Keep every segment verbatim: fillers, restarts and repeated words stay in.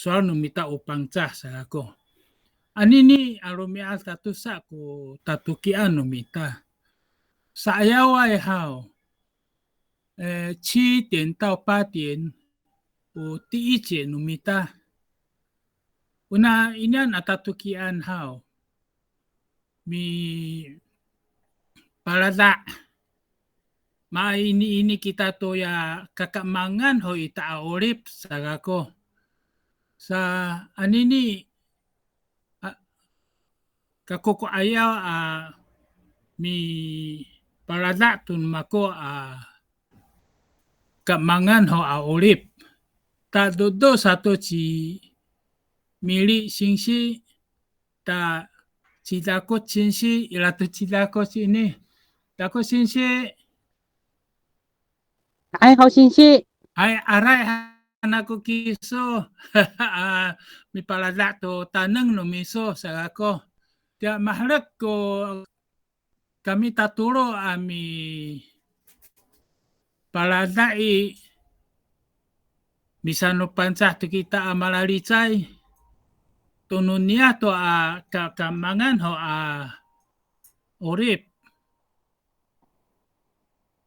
sowal no mita o Pangcah sa kako. Anini a romi'ad tatosa ko tatokian no mita. Sa'ayaway haw, e, 七点到八点 o 第一节 no mita. Ona inian a tatokian haw, mipalada'. Mainiini kita toya kakaemangan ho ita a 'orip sa kako. Sa anini a, kako ko 'ayaw a mipalada' to no mako a kaemangan ho a 'orip. Ta dodo sato ci Mili singsi, ta ci Dakot singsi, ira to ci Dakot ini. Dakot singsi. Hay, haw singsi. Hay, aray han ako kiso. A, mipalada' to taneng no miso sa kako. Tiya maherek ko kami tatolo a mipalada' i, misanoPangcah to kita a malalicay. To no niyah to a ka, kaemangan ho a 'orip.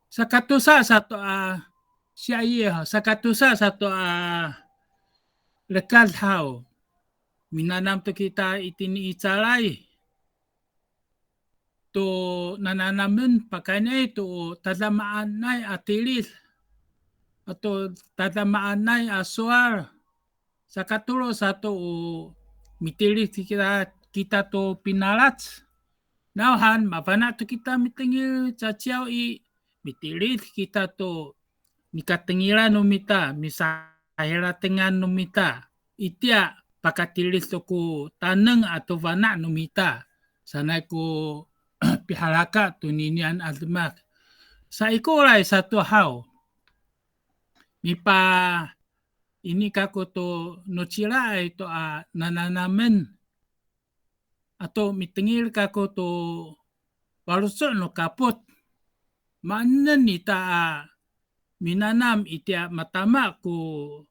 Sakatosa sato a, siya i, ha, sakatosa sato a lekad haw. Minanam to kita itini i calay. To nananamen pakayni to tadamaanay a tilid. Ato tadamaanay a sowal. Sakatolo sato o mitilid kita, kita to pinalac. Nawhan, mafana' to kita mitengil caciyaw i, mitilid kita to nikatengilan no mita, misahiratengan no mita. Itiya pakatilid to ko taneng ato fana' no mita. Sanay ko pihalaka to ninian a demak. Saikoray sato haw. Mipa ini kako to nocilaay to a nananamen. Ato mitengil kako to faloco' no kapot. Maanen ita a minanam itiya matama ko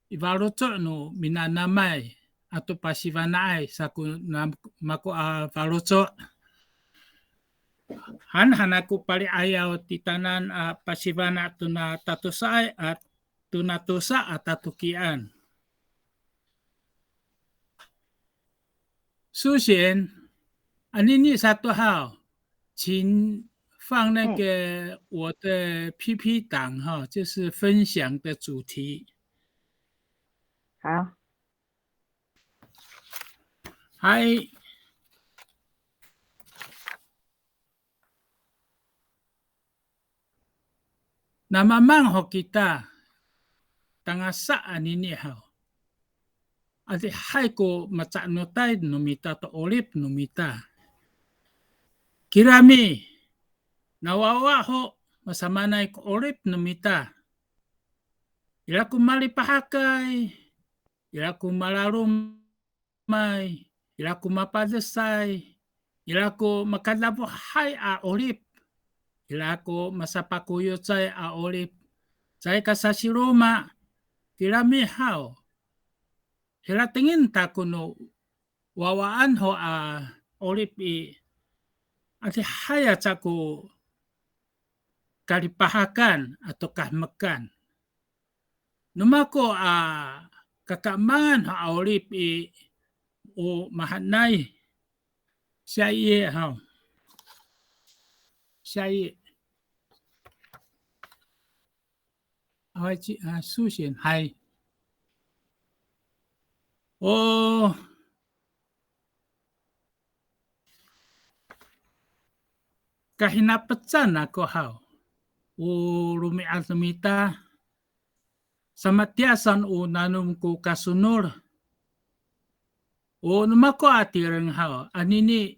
i faloco' no minanamay ato pasifana'ay sa ko na, mako a faloco'. Han han ako pali'ayaw titaanan a pasifana' tona tatosaay a tona tosa a tatokian. 首先, anini sato haw, 请放那个我的P P档哈，就是分享的主题。好。Hay. Na mamang ho kita, tangasa anini haw. Adihay ko maca'enotay no mita to 'orip no mita. Kirami, na wawa ho masamaanay ko 'orip no mita. Ira ko malipahakay, ira ko malalomay, ira ko mapadesay, ira ko makadafohay a 'orip, ira ko masapakoyocay a 'orip, caay ka sasiroma, kirami haw. Hiratengen ta ko no wawaan ho a 'orip i, adihay aca ko kalipahakan ato kahemekan. No mako a kakaemangan ho a 'orip i, o mahaenay. 下一页 haw. 下一页. Awaay ci, a, 苏贤, hay. O kahinapecan ako haw, o romi'ad no mita, samatiya saan o nanom ko kasonol. O no mako a tireng haw, anini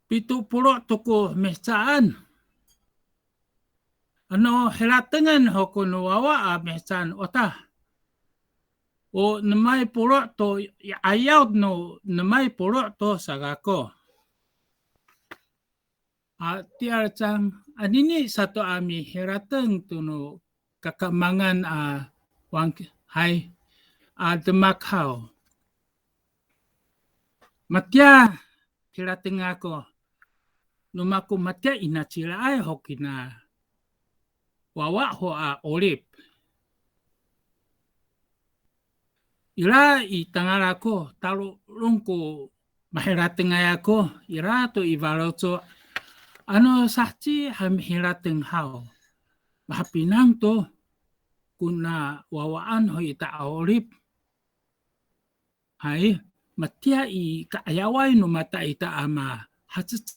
pito polo' to ko mihecaan. Ano hiratengen ho ko no wawa a mihecaan, wata. O nemay polo' to, i 'ayaw no nemay polo' to sa kako. A, 第二章, anini sato a mihirateng to no kakaemangan a Wang, hay, a demak haw. Matiya, kilateng ako. No mako matiya i nacilaay ho kina wawa ho a 'orip. Ira i tangal ako, talolong ko mahiratengay ako, ira to i faloco', ano saheci han mihirateng haw. Mahapinang to, kona wawaan ho ita a 'orip. Hay, matiya i ka'ayaway no mata ita a mahacecay,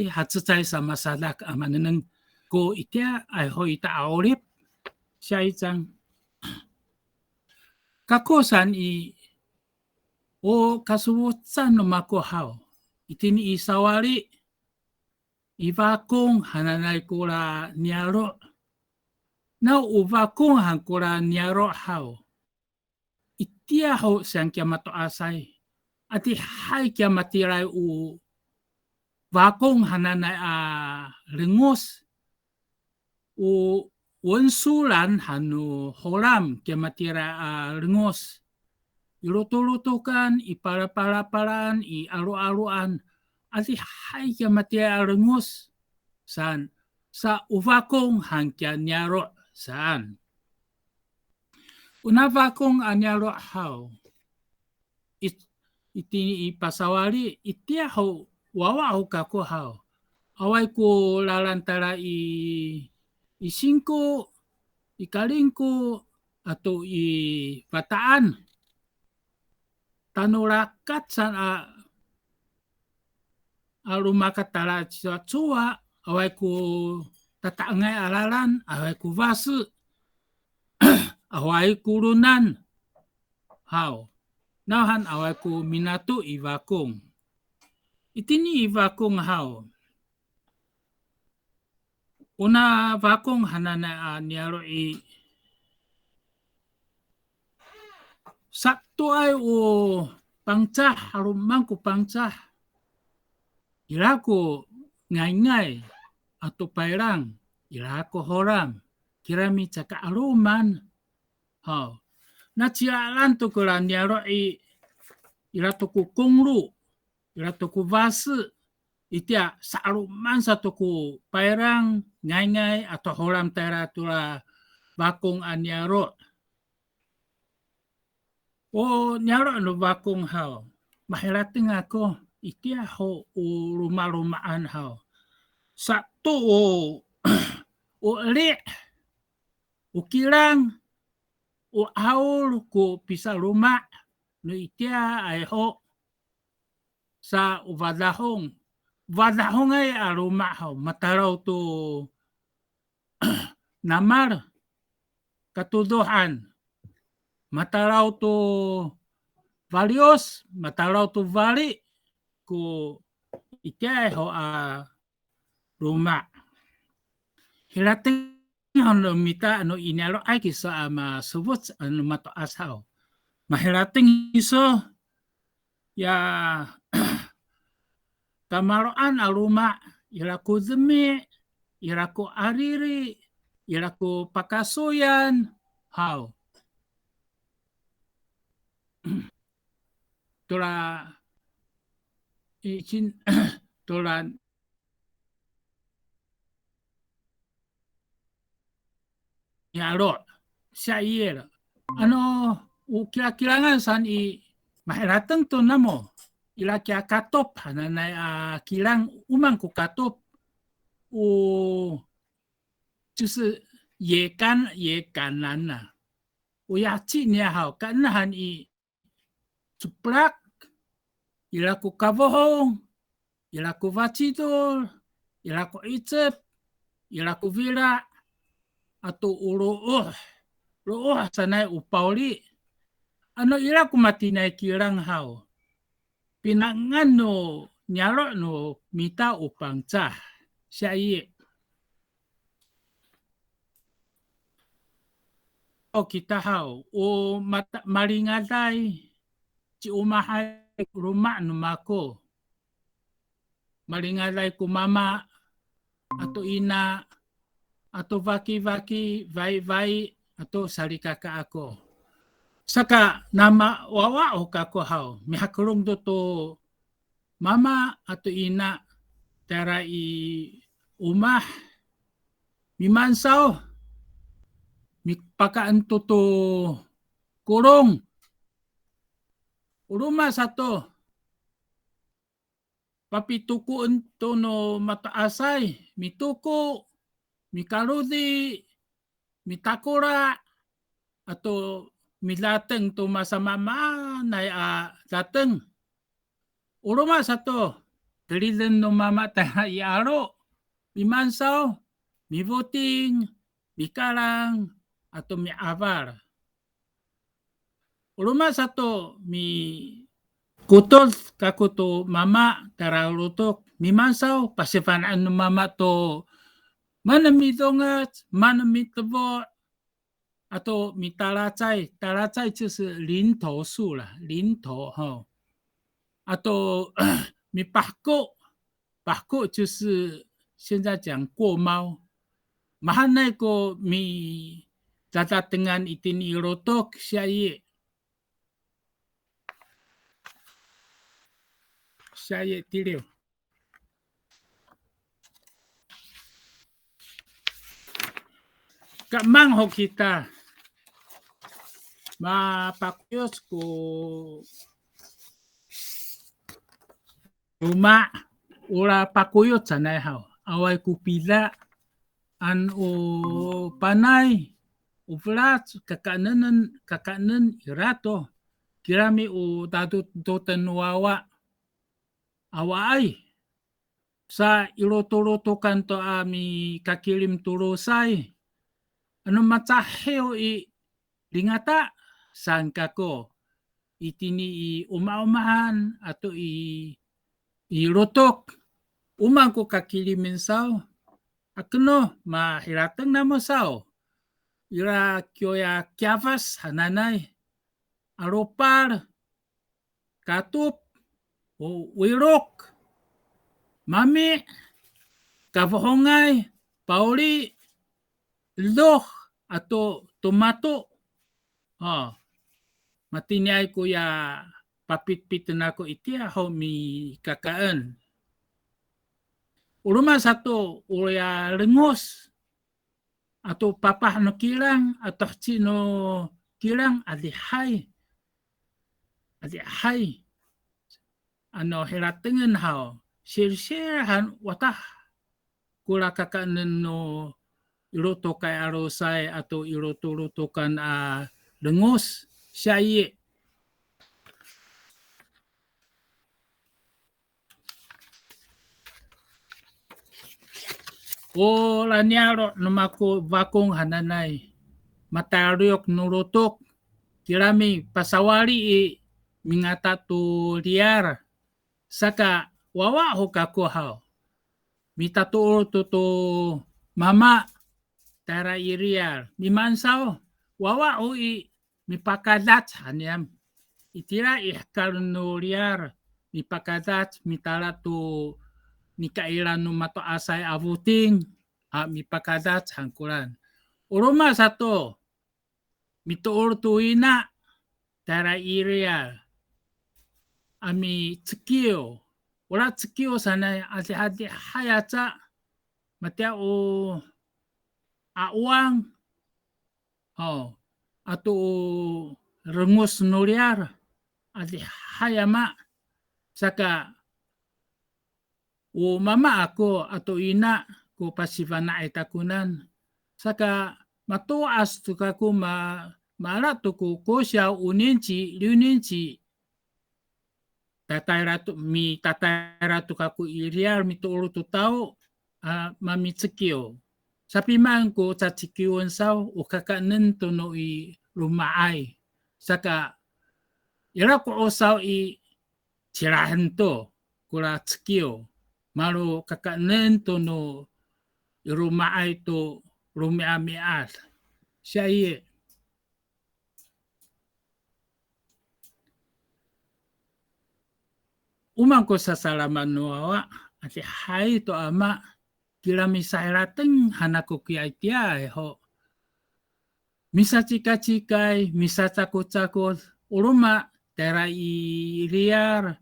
hacecay sa masadak a manengneng ko itiyaay ho ita a 'orip. 下一张. Kako saan i, o kasofocan no mako haw. Itini i sawali, i Fakong hananay kora niyaro'. Na o Fakong han kora niyaro' haw. Itiya ho saan kiya mato'asay. Adihay kiya matiraay o Fakong hananay a rengos. O Wensolan han no Holam kiya matiraay a rengos. I lotolotokan, i palapalapalaan, i 'alo'aloan, adihay kiya matiraay a rengos saan, sa o Fakong han kiya niyaro' saan. Ona Fakong a niyaro' haw, i, itini i pasawali, itiya ho wawa ho kako haw. Awaay ko lalan tala i, i Singko, i Kalingko, ato i Fata'an. Tano rakat saan a, a romakat tala cowacowa, awaay ko tata'angay a lalan, awaay ko fasi, awaay ko lonan haw. Nawhan awaay ko minato i Fakong. Itini i Fakong haw. Ona Fakong hananay a niyaro' i, satoay o Pangcah, 'aloman ko Pangcah. Ira ko ngayngay ato payrang, ira ko Holam, kirami caka 'aloman. Haw. Na cilalan to kora niyaro' i, ira to ko konglo, ira to ko fasi, itiya sa'aloman sato ko payrang, ngayngay ato Holam tayra tora Fakong a niyaro'. O niyaro' no Fakong haw, mahirateng ako, itiya ho o lomaloma'an haw. Sato o, o eli', o kilang, o 'aol ko pisaloma' no itiyaay ho. Sa o fadahong. Fadahongay a loma' haw, matalaw to namal, katodohan. Matalaw to faliyos, matalaw to fali, ko itiyaay ho a loma'. Hirateng han no mita ano i niyaro'ay kiso a masofoc ano mato'as haw. Mahirateng iso ya kamaro'an a loma', ira ko demi, ira ko ariri, ira ko pakasoyan haw. Tora, i, cin, tora niyaro', siya'iyel. Ano o kilakilangan saan i, mahirateng to namo, ira kiya katop hananay a kilang, o maan ko katop, o 就是野橄，野橄榄啊。O yaci niya haw, kaenahan i coplak, ira ko kafohong, ira ko facidol, ira ko 'icep, ira ko fila', ato o looh, looh sanay o pawli. Ano ira ko matiniay kilang haw, pinangan no niyaro' no mita o Pangcah, siya'ie. O kita haw, o mata-, malingaday, ci'omahay loma' no mako. Malingaday ko mama, ato ina, ato fakifaki, fa'ifa'i, ato salikaka ako. Saka namawawa ho kako haw, mihakelong to to mama ato ina tayra i omah, mimansaw, mipakaen to to kolong. O roma sato, papitokoen to no mato'asay, mitoko, mikalodi, mitakora, ato midateng to masamaamaanay a dateng. O roma sato, keriden no mama tayra i 'alo, mimansaw, mifoting, mikalang, ato mi'afal. O roma sato mikotod kako to mama tayra lotok, mimansaw, pasifana'en no mama to maan midongec, maan mitefo', ato mitalacay, talacay 就是林投树啦，林投 ho. Ato mipahko, pahko 就是现在讲过猫。Mahaenay ko midadatengan itini i lotok, 下一页。下一页，第六。Kaemang ho kita mapakoyoc ko loma', ora pakoyoc sanay haw, awaay ko pida, ano o panay, o felac, kakaenen, kakaenen ira to, kirami o dadototen no wawa, awaay. Sa i lotolotokan to a mikakilim to losay. Ano macahiw i lingata saan kako, itini i omaomahan ato i, i lotok. O maan ko kakilimen saw, akeno mahirateng namo saw. Ira kiyoya kiyafas hananay, 'alopal, katop, o, wirok, mami', kafohongay, pawli, 'edoh, ato tomato. A, matiniay koya papitpiten ako itiya ho mikakaen. O roma sato, oya lengos ato papah no kilang ato heci no kilang, adihay. Adihay. Ano hiratengen haw, silsil han watah kora kakaenen no i lotokay a losay ato i lotolotokan a lengos. 下一页。 O laniyaro' no mako Fakong hananay, mataliyok no lotok, kirami pasawali i mingata to riyar, saka wawa ho kako haw. Mitatoor to to mama tayra i riyar, mimansaw, wawa ho i mipakadac han niyam. Itira i hekal no riyar, mipakadac, mitala to nikaira no mato'asay a foting, a mipakadac han koran. O roma sato, mitoor to ina tayra i riyar a micekiw. Ora cekiw sanay, adihadihay aca, matiya o 'awang, o, ato o rengos no riyar, adihay ama, saka o mama ako ato ina ko pasifana'ay takonan. Saka mato'as to kako ma, maala to ko kosiyaw o ninci, liw ninci, tatayra to, mitatayra to kako i riyar mitoor to tao, a, mamicekiw. Sapimaan ko cacekiwen saw, o kakaenen to no i loma'ay. Saka, ira ko 'osaw i, cilahen to kora cekiw, malo kakaenen to no i loma'ay to romi'ami'ad. 下一页。 O maan ko sasalaman no wawa, adihay to ama, kira misahirateng han ako kiya itiyaay ho. misacikacikay, misacakocakod, o roma, tayra i riyar,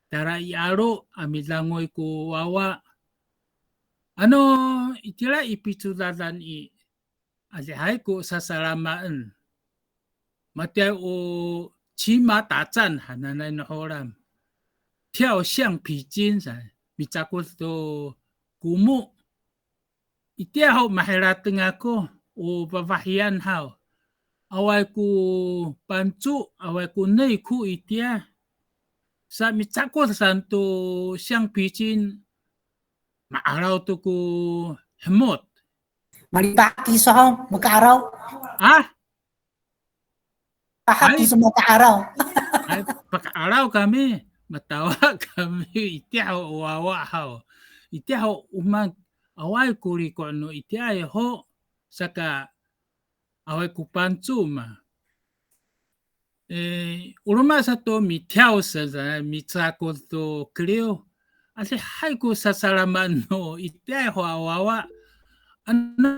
tayra i 'alo a midangoy ko wawa. Ano itira i picodadan i, adihay ko sasalamaen. Matiya o 骑马打仗 hananay no Holam. 跳橡皮筋 sa, micakod to komo. Itiya ho maharateng ako, o fafahiyan haw. Awaay ko panco, awaay ko 内裤 itiya. Sa micakod san to 橡皮筋, ma'araw to ko hemot. Malipahat kiso haw, maka'araw. Ah? Pahat kiso maka'araw. Ay, paka'araw kami, matawa kami, itiya ho o wawa haw. Itiya ho o maan, awaay ko riko' no itiyaay ho, saka awaay ko panco ma. E, o roma sato mitiyaw sa, micakod to keliw. Adihay ko sasalama no itiyaay ho a wawa. Ano,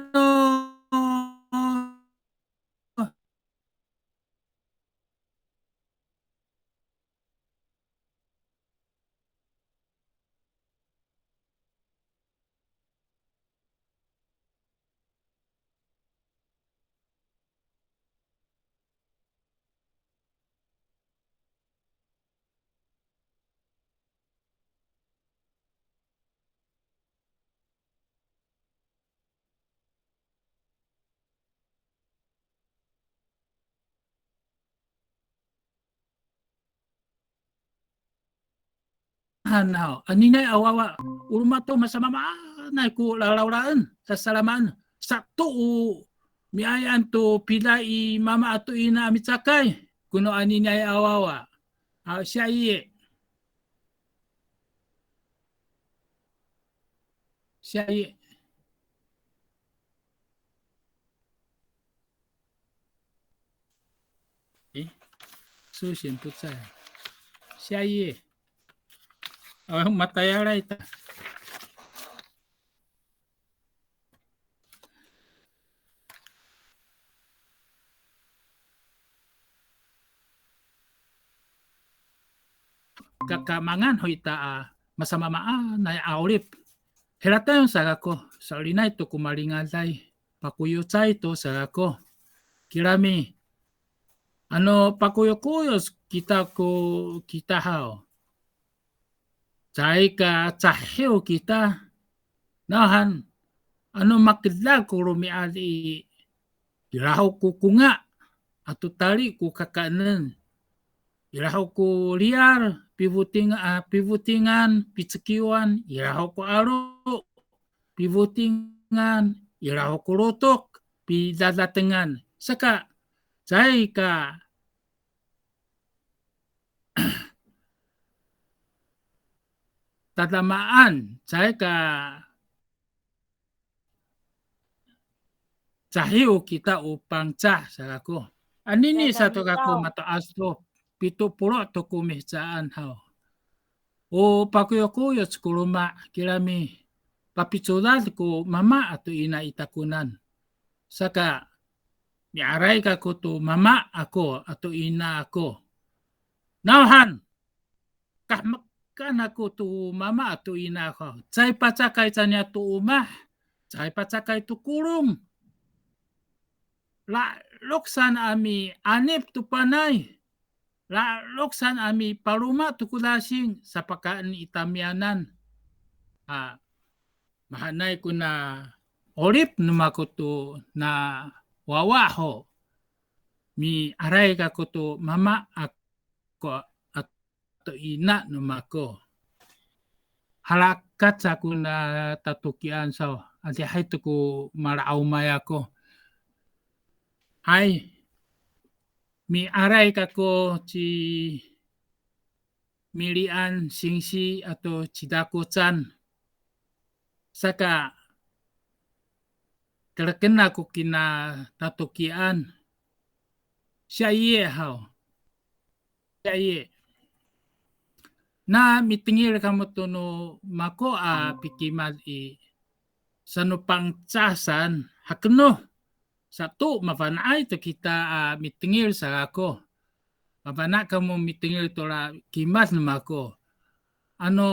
han haw, aniniay a wawa, o roma to masamaamaanay ko lalawlaen, sasalamaen, sato o miayaan to pida i mama ato ina a micakay, kono aniniay a wawa. Haw, siya i. Siya i. E, 苏贤不在。下一页。A, matayalay ta. Kakamangan ho ita a masamaamaanay a 'orip. Hiratayon sa kako, so'elinay to ko malingaday, pakoyocay to sa kako. Kirami, ano pakoyokoyoc kita ko kita haw. Caay ka cahiw kita. Nawhan, ano makedal ko romi'ad i, ira ho ko konga ato tali ko kakaenen. Ira ho ko liyar, pifoting, a, pifotingan, picekiwan, ira ho ko 'alo, pifotingan, ira ho ko lotok, pidadatengan. Saka, caay ka tadamaan, caay ka cahiw kita o Pangcah sa kako. Anini sato kako mato'as to, pito polo' to ko mihecaan haw. O pakoyokoyoc ko loma' kirami, papicodad ko mama ato ina i takonan. Saka, mi'aray kako to mama ako ato ina ako. Nawhan, kahemekan ako to mama ato ina ako. Caay pacakay caniya to omah, caay pacakay to kolong. Lalok san a mianip to panay. Lalok san a mipaloma to kodasing, sapakaen i tamiyanan. A, mahaenay kona 'orip no mako to na wawa ho. Mi'aray kako to mama ako ato ina no mako. Halakat sa kona tatokian saw, adihay to ko mala'omay ako. Hay, mi'aray kako ci Milian singsi ato ci Dakocan. Saka, teleken ako kina tatokian. Siya i haw. Siya i. Na mitengil kamo to no mako a pikimad i, sano Pangcah san, hakeno. sato mafana'ay to kita a mitengil sa kako. Mafana' kamo mitengil to la kimad no mako. Ano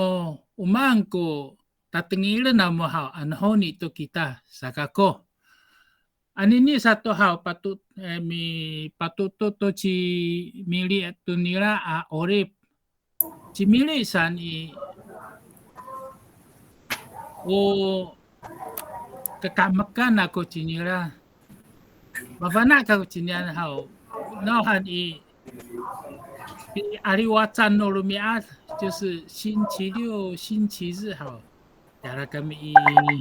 o maan ko tatengilen namo haw, anohoni to kita sa kako. Anini sato haw, pato, eh, mipatoto to ci Mili to nira a 'orip. Ci Mili saan i, o kakahemekan ako cinira. Mafana' kako cinira haw. Nawhani i, i 'aliwacan no romi'ad, 就是星期六、星期日 haw. Tala kami i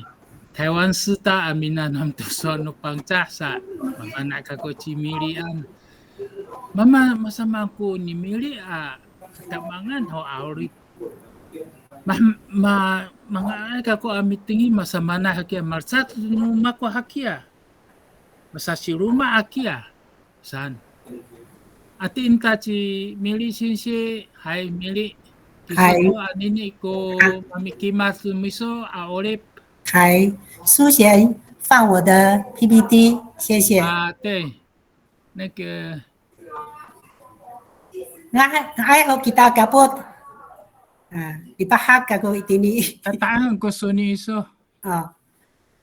Taywan Sita a minanam to sowal no Pangcah sa, mafana' kako ci Milian. Mama, masamaan ko ni Mili a kakamangan ho a 'orip. Ma, ma, manga'ay kako a mitengil, masamaanay hakiya, malecad no mako hakiya. Masasiroma hakiya saan. Ati inta ci Mili singsi, hay Mili. Hay. Kiso to anini ko mamikimad no miso a 'orip. Hay, 苏贤放我的 P P T，谢谢。啊，对，那个 Nga'ay, nga'ay ho kita kapot. A, lipahak kako itini. Tata'ang ko soni iso. O.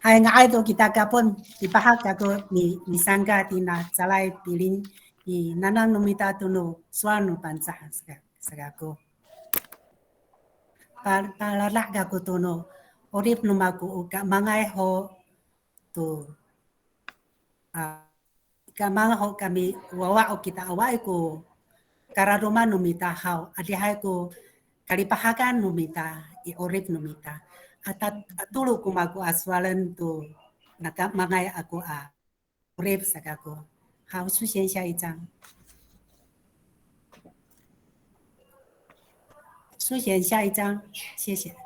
Hay, nga'ay to kita kapot, lipahak kako mi, misangka tina calay pilin i nanam no mita to no sowal no Pangcah sa, sa kako. Pa, palada' kako to no 'orip no mako o kamangay ho to, a, kamang ho kami wawa o kita awaay ko kararoma no mita haw, adihay ko kalipahakan no mita i 'orip no mita. Ata, a tolo ko mako a sowalen to nakamangay ako a 'orip sa kako. 好，苏贤下一张。苏贤下一张，谢谢。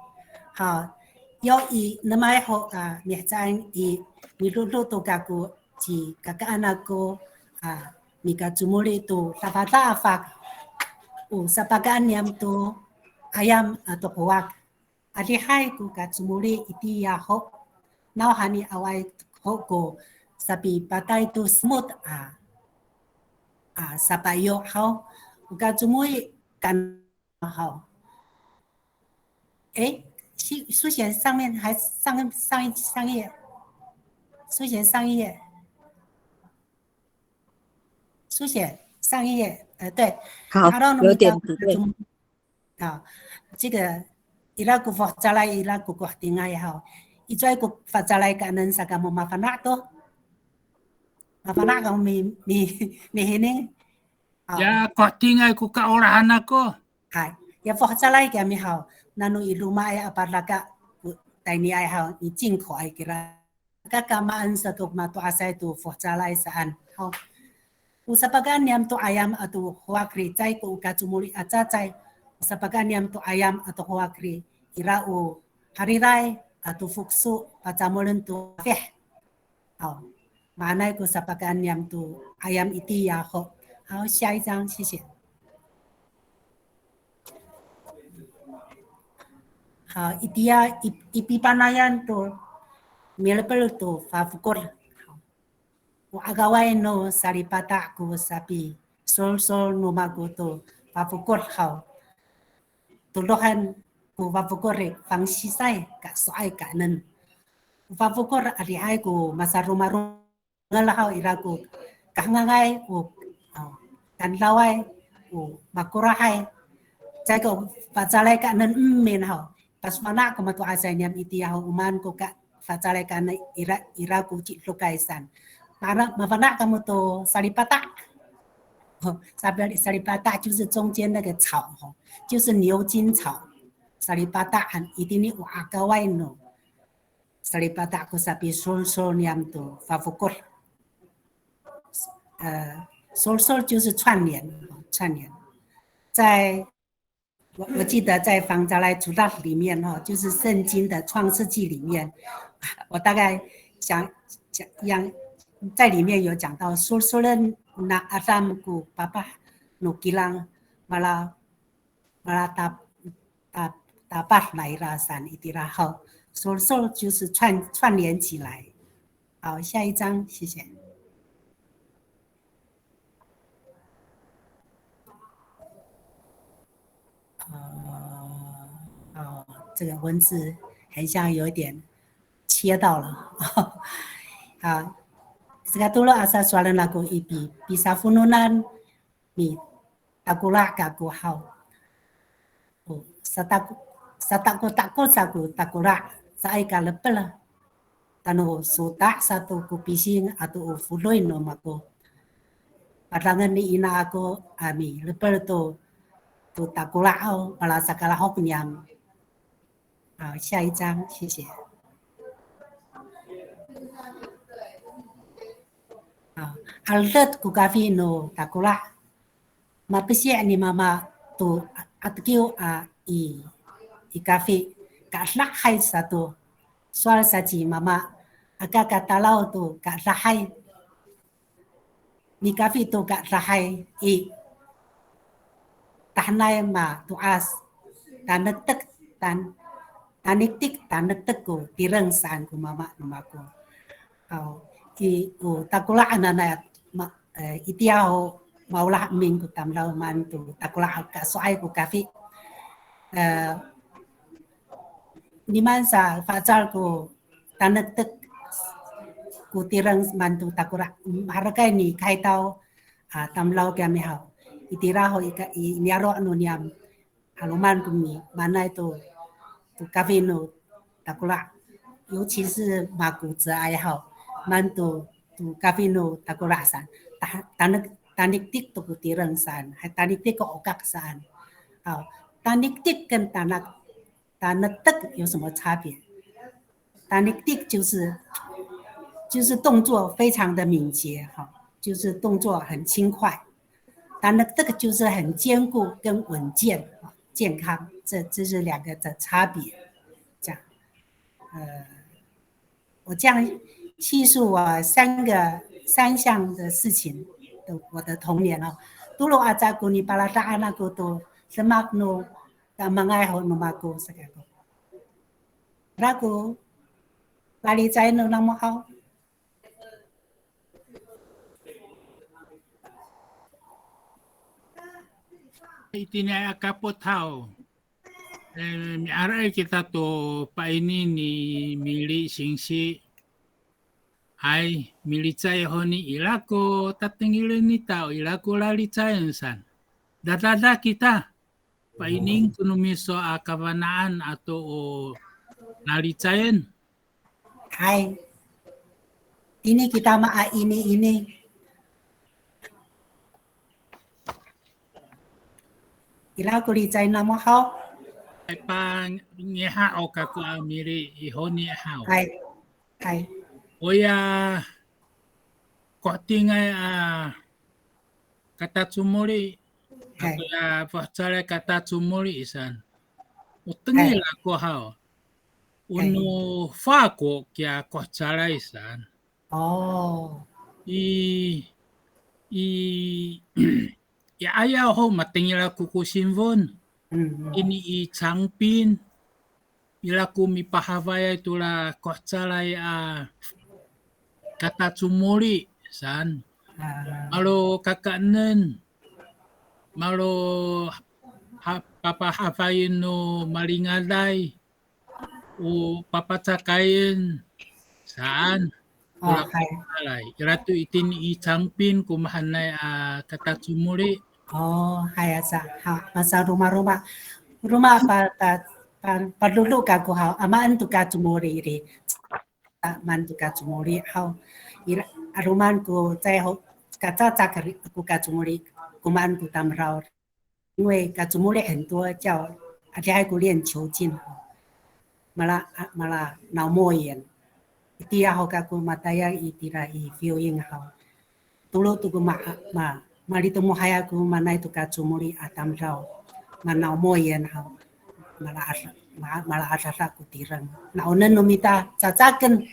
好，yo i nemay ho a mihecaan i, midodo to kako ci kakaan ako a mikacomoli to dafadafak o sapakaen niyam to ayam ato howak. Adihay ko kacomoli itiya ho. Nawhani awaay ho ko sapipatay to semot a, a, sapayo haw. O kacomoli kan haw. 哎，苏，苏贤上面还上，上一，上一页，苏贤上一页，苏贤上一页，呃，对，好，有点不对。 A, 这个, ira ko fohecalay, ira ko kohetingay haw. Icowaay ko fohecalay kaenen sa kamo mafana' to? Mafana' kamo mi, mi, mihining? A. Ya, kohetingay ko kaolahan ako. Hay, ya fohecalay kiyami haw. Nano i romaay a padaka ko tayniay haw, i 进口ay kira. Kakamaan sato mato'asay to fohecalay saan. Haw. O sapakaen niyam to ayam ato howak ri, caay ko o kacomoli a cacay. O sapakaen niyam to ayam ato howak ri, ira o hariray ato fokso, pacamolen to afih. Haw. Maanay ko sapakaen niyam to ayam itiya ho. Haw, 下一张，谢谢。 Haw, itiya i, i pipanayan to milepel to fafokod. O akaway no salipata' ko sapisolsol no mako to fafokod haw. Todohen ko fafokod i fangsisay, kaeso'ay kaenen. O fafokod adihay ko masaromaroma ngelahaw ira ko kahengangay, o, o, kanlaway, o, makorahay. Caay ko fangcalay kaenen emin haw. Pasifana' ko mato'asay niyam itiya ho, o maan ko ka fangcalay kaenen ira, ira ko cidokay saan. Mafana', mafana' kamo to salipata'. O, sapi-, salipata' 就是中间那个草吼，就是牛筋草。Salipata' han itini o akaway no salipata' ko sapisolsol niyam to fafokod. 呃，solsol 就是串联，串联。在，我，我记得在 Fangcalay Codad 里面哈，就是圣经的创世纪里面，我大概想，想，在里面有讲到 solsolen na Adam ko papah no kilang mala mala ta, ta, tapad naira saan itira haw. Solsol 就是串，串联起来。好，下一张，谢谢。这个文字很像有一点切到了。啊，saka tolo a sasowalen ako i pi, pisafononan mitakola' kako haw. O, satako, satakotakot sa ko takola', caay ka lepel. Tano sota' sato ko pising ato o fodoy no mako. Padangen ni ina ako a milepel to, to takola' haw, pala sakalahok niyam. 好，下一张，谢谢。好，aledet ko kafi no takola'. Mapesi' ni mama to atekiw a i, i kafi. Kadahay sato. Sowal sa ci mama, aka katalaw to kadahay. Mikafi to kadahay i, tahenay mato'as, tanektek, tan, taniktik, tanektek ko tireng saan ko mama no mako. Aw, i, o takola' hananay, ma, e, itiya ho maolah emin ko tamdaw maan to takola' kaso'ay ko kafi. E, nimaan sa facal ko tanektek ko tireng maan to takola'. Maherekay ni Kaytaw, a, tamdaw kiyami haw. Itira ho i ka, i, niyaro' no niyam. 'Aloman ko mimaanay to, to kafi no takola'. 尤其是 makocoay haw. Maan to, to kafi no takola' saan. Ta, tanek, taniktik to ko tireng saan. Hay taniktik ko 'okak saan. Haw. Taniktik 跟 tanak, tanektek 有什么差别？Taniktik 就是，就是动作非常的敏捷哈，就是动作很轻快。Tanektek 就是很坚固跟稳健，健康，这，这是两个的差别。这样，呃，我这样叙述我三个，三项的事情的我的童年哦。Tolo aca ko nipaladaan ako to demak no kaemangay ho no mako saka ko. Ira ko lalicayen no namo haw. Itiniay a kapot haw. E, miaray kita to paini ni Mili singsi. Hay, milicay honi ira ko tatengilen nita, ira ko lalicayen san. Dadada kita. Painien ko no miso a kafana'an ato o lalicayen. Hay. Tini kita ma a ini, ini. Ira ko licay namo haw? Hay, pangiha o kako a Mili i honi haw. Hay. Hay. Oya, kohetingay a katacomoli. Hay. Ato ya fohecalay katacomoli isan. O tengil ako haw. O no fako kiya kohecalay san. O. I, i, i 'ayaw ho matengil ako ko sinfon. Ini i Cangpin. Ira ko mipahafayay tora kohecalay a katacomoli san. Malo kakaenen, malo ha, papahafayen no malingaday, o papacakayen saan. Ora hay. Ira to itini i Cangpin ko mahaenay a katacomoli. O, hay asa. Ha, masaromaroma. Roma pa, pa, pa, padodo kako haw. A maan to kacomoli iri. A maan to kacomoli haw. Ira, 'aloman ko caay ho, kacacak ko kacomoli, ko maan ko tamdaw. 因为 kacomoli 很多叫 adihay ko 链球菌 mala, mala 脑膜炎. Itiya ho kako matayal itira i 病院 haw. Tolo to ko ma, ma, malitemohay ako maanay to kacomoli a tamdaw. Ma 脑膜炎 haw. Mala, ma, mala adada ko tireng. Naonen no mita cacaken.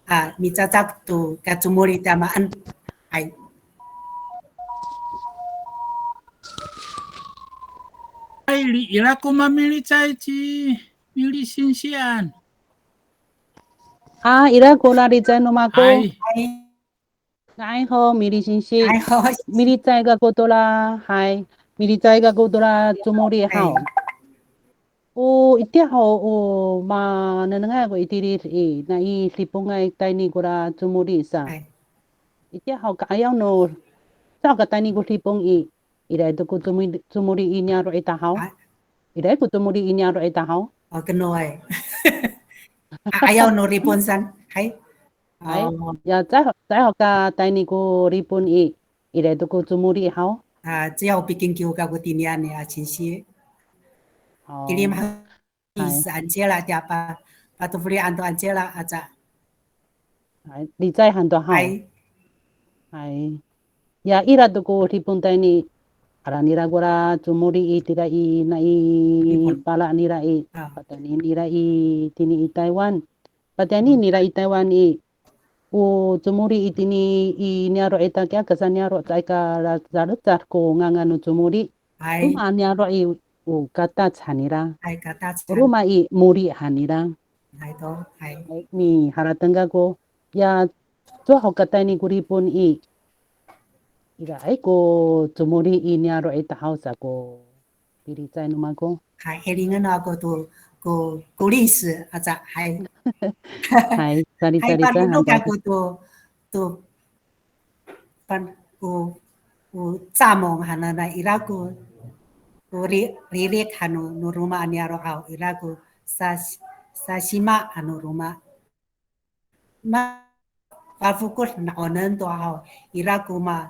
A, micacak to kacomoli tiya maan. Hay. Hay, ira ko mamilicay ci Mili singsian. A, ira ko lalicay no mako. Hay. Hay ho, Mili singsi. Hay ho. Milicay kako tora, hay. Milicay kako tora comoli haw. O itiya ho, o manengnengay ko i tilid i, nai Dipongay tayni kora comoli sa. Itiya ho ka'ayaw no, caho ka tayni ko Dipong i, ira to ko comoli, comoli i niyaro' ita haw. Ira ko comoli i niyaro' ita haw. O, keno ay. Ka'ayaw no Dipon san. Hay. Hay. Ya, caay, caay ho ka tayni ko Dipon i, ira to ko comoli haw. A, caay ho pikingkiw kako tiniyan i, a, singsi. Kilim ha, hay. Sa Angela tiya pa, patofolian to Angela aca. Hay, licay han to haw. Hay. Hay. Ya, ira to ko Dipon tayni, ira nira kora comoli i tira i nai pala nira i, patayni nira i tini i Taywan. Patayni nira i Taywan i, o comoli itini i niyaro' ita kiya, kasa niyaro' caay ka la-, lalecad ko ngangan no comoli. Hay. Roma niyaro' i, o katac han nira. Hay, katac han. Roma i moli han nira. Hay to, hay. Hay, miharateng kako. Ya, caho ka tayni ko Dipon i, iraay ko comoli i niyaro' ita haw sa ko pilicay no mako. Hay, 'ilingen ako to ko, ko 历史 aca, hay. Hay, salitalica han ako to, to pan, o, o camong hananay, ira ko, o ri-, ririk han no, no roma niyaro' haw, ira ko sa, sasima han no roma. Ma, pafokod na'onen to haw, ira ko ma,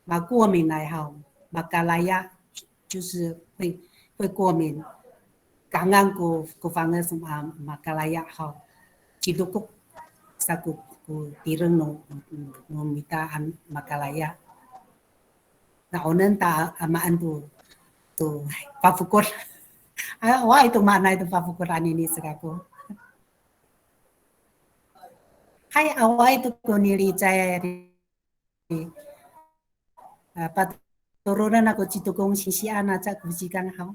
makominay haw, makalaya, 就是会，会过敏。Kahengang ko, ko fanges ma, makalaya haw. Cidokok sa ko, ko tireng no, no mita a makalaya. Na'onen ta a maan to, to pafokod. A, awaay to maanay to pafokod anini sa kako. Hay, awaay to ko nilicay. A, patoroden ako ci Tokong singsian aca ko cikang haw.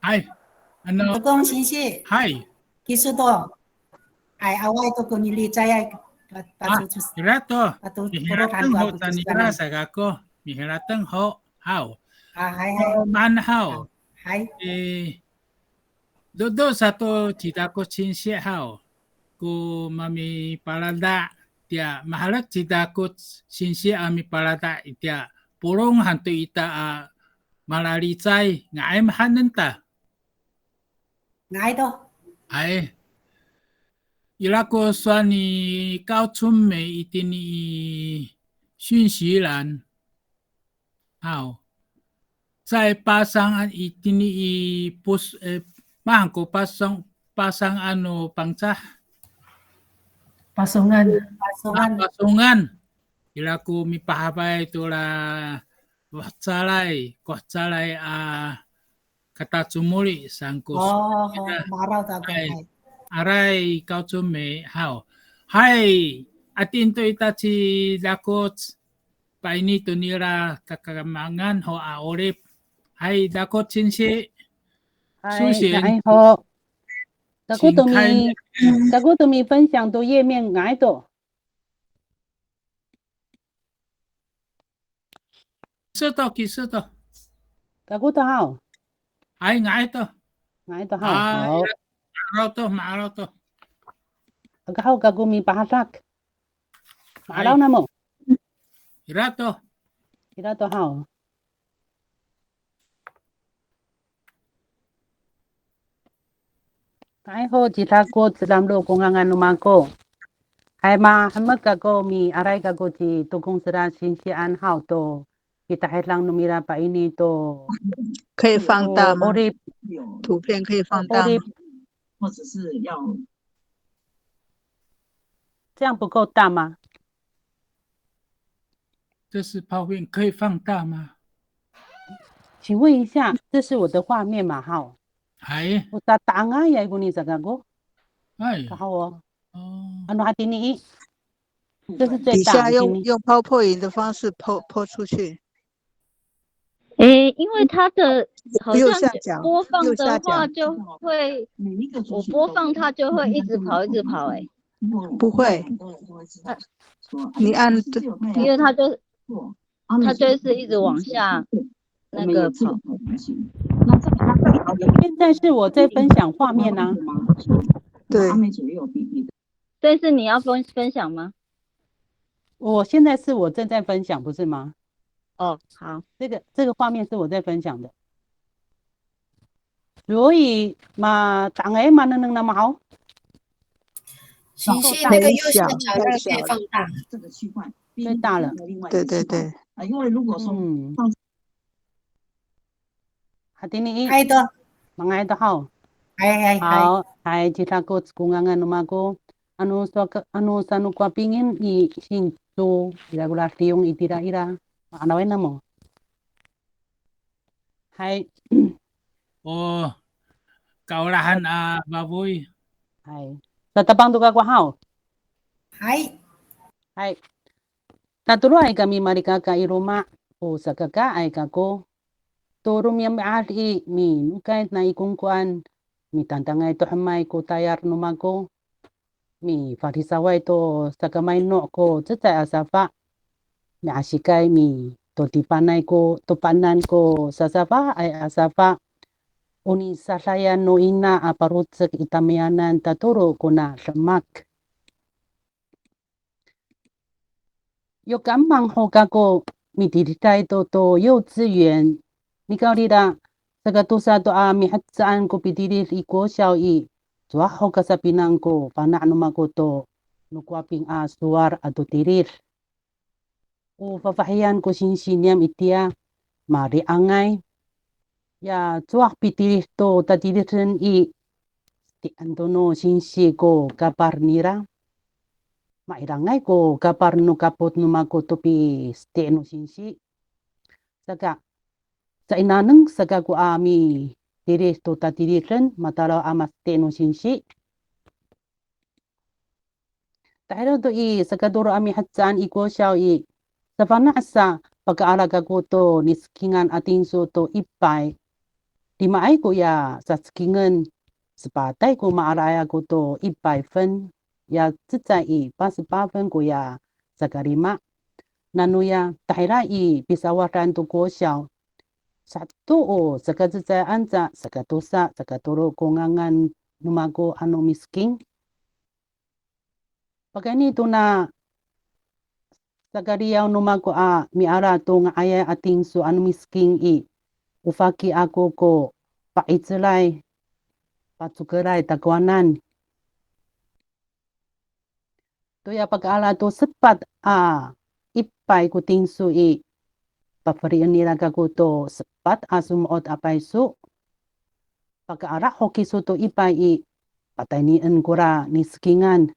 Hay, ano, Tokong singsi. Hay. Kiso to. Hay, awaay to ko nilicayay. Pa-, a, pato-, ira to. Pato-, miharateng ho, tanira sa kako. Miharateng ho. Haw. A, hay, hay. O maan haw. Hay. E, Dodo sato ci Dakoc singsi haw, ko mamipalada' tiya, maherek ci Dakoc singsi a mipalada' itiya, polong han to ita a malalicay, nga'ay mahaen ta. Nga'ay to. Ay. Ira ko sowal ni 高春梅 itini i 讯息栏 haw. Caay pasangan itini i pos-, e, maan ko pasang, pasangan no Pangcah. Pasongan. Pasongan. A, pasongan. Ira ko mipahafay to la, kohecalay, kohecalay a katacomoli saan ko. O, ma'araw to ako. Hay. Aray, 高春梅 haw. Hay, atin to ita ci Dakoc, paini to nira kakamangan ho a 'orip. Hay, Dakoc singsi. Hay, 首先，nga'ay ho. Kako to mi, kako to mi分享 to 页面 nga'ay to. Kiso to, kiso to. Kako to haw. Hay, nga'ay to. Nga'ay to haw. Hay, haw. Ma'araw to, ma'araw to. Aka haw kako mipahadak. Ma'araw namo. Ira to. Ira to haw. Nga'ay ho, ci Dakoc lamlo ko ngangan no mako. Hay, mahemek kako, miaray kako ci Tokong Sera singsian haw to pitahidang no mira paini to. 可以放大吗？O, 'orip. 图片可以放大吗？O, 'orip. 这样不够大吗？这是泡面，可以放大吗？请问一下，这是我的画面嘛？哈。哎。O tata'angay ko ni sa kako. 哎。Kahaw. 哦。Ano hatini i. 这是最大的。底下用，用 PowerPoint 的方式 po，po 出去。 诶，因为它的，好像播放的话就会，我播放它就会一直跑，一直跑，诶。不会。你按这，因为它就，它就是一直往下。那个跑。现在是我在分享画面啊。对，所以是你要分分享吗？我现在是我正在分享，不是吗？哦，好。这个这个画面是我在分享的。所以嘛，当然嘛，能能那么好。其实那个右下角那个可以放大。最大了。对对对。嗯。Hatini i. Hay to. Manga'ay to haw. Hay, hay, hay. Haw, hay, cira ko cekongangan no mako. Ano sa, ano sano Kowapingen i Sinco, ira ko ladiyong itira ira. Ma'anaway namo. Hay. O kaolahan a fafoy. Hay. Satapang to kako haw. Hay. Hay. Tatoloay kami malikaka i loma', o sakakaay kako. To romi'ami'ad i, minokay nai kongkoan, mitangtangay to hemay ko tayal no mako. Mifadisaway to sakamayno' ko cecay a safa. Mi'asikay mitotipanay ko topanan ko sasafaay a safa. O nisadayan no ina a parocek i tamiyanan tatolo kona demak. Yo kaemang ho kako mitiliday to to 幼稚园. Nikawrira, sakatosa to a mihecaan ko pitilid i kosiyaw i, cowa ho kasapinang ko fana' no mako to no Kowaping a sowal ato tilid. O fafahiyan ko singsi niyam itiya, mali'angay. Ya cowa pitilid to tatiliden i, seti'en to no singsi ko kapal nira. Ma'ilangay ko kapal no kapot no mako to piseti' no singsi. Saka, sa'inaneng sa kako a mitilid to tatiliden, matalaw a maseti' no singsi. Tahira to i sakatolo a mihecaan i kosiyaw i, safana' sa paka'ala kako to nisekingan a tinso to ipay. Limaay koya sacekingen, sepatay ko ma'alaay ako to ipay fen, ya cecay i pasepafen koya sakalima. Nanoya tahira i pisawadan to kosiyaw, saheto o sakacecay anca sakatosa sakatolo ko ngangan no mako ano misking. Pakayni tona sakaliyaw no mako a miala to nga'ayay a tinso ano misking i, o faki ako ko pa'icelay, pacokelay takowanan. Toya pakaala to sepat a ipay ko tinso i, pafelien nira kako to sepat a somo'ot a payso. Pakaala ho kiso to ipay i, pataynien kora nisekingan.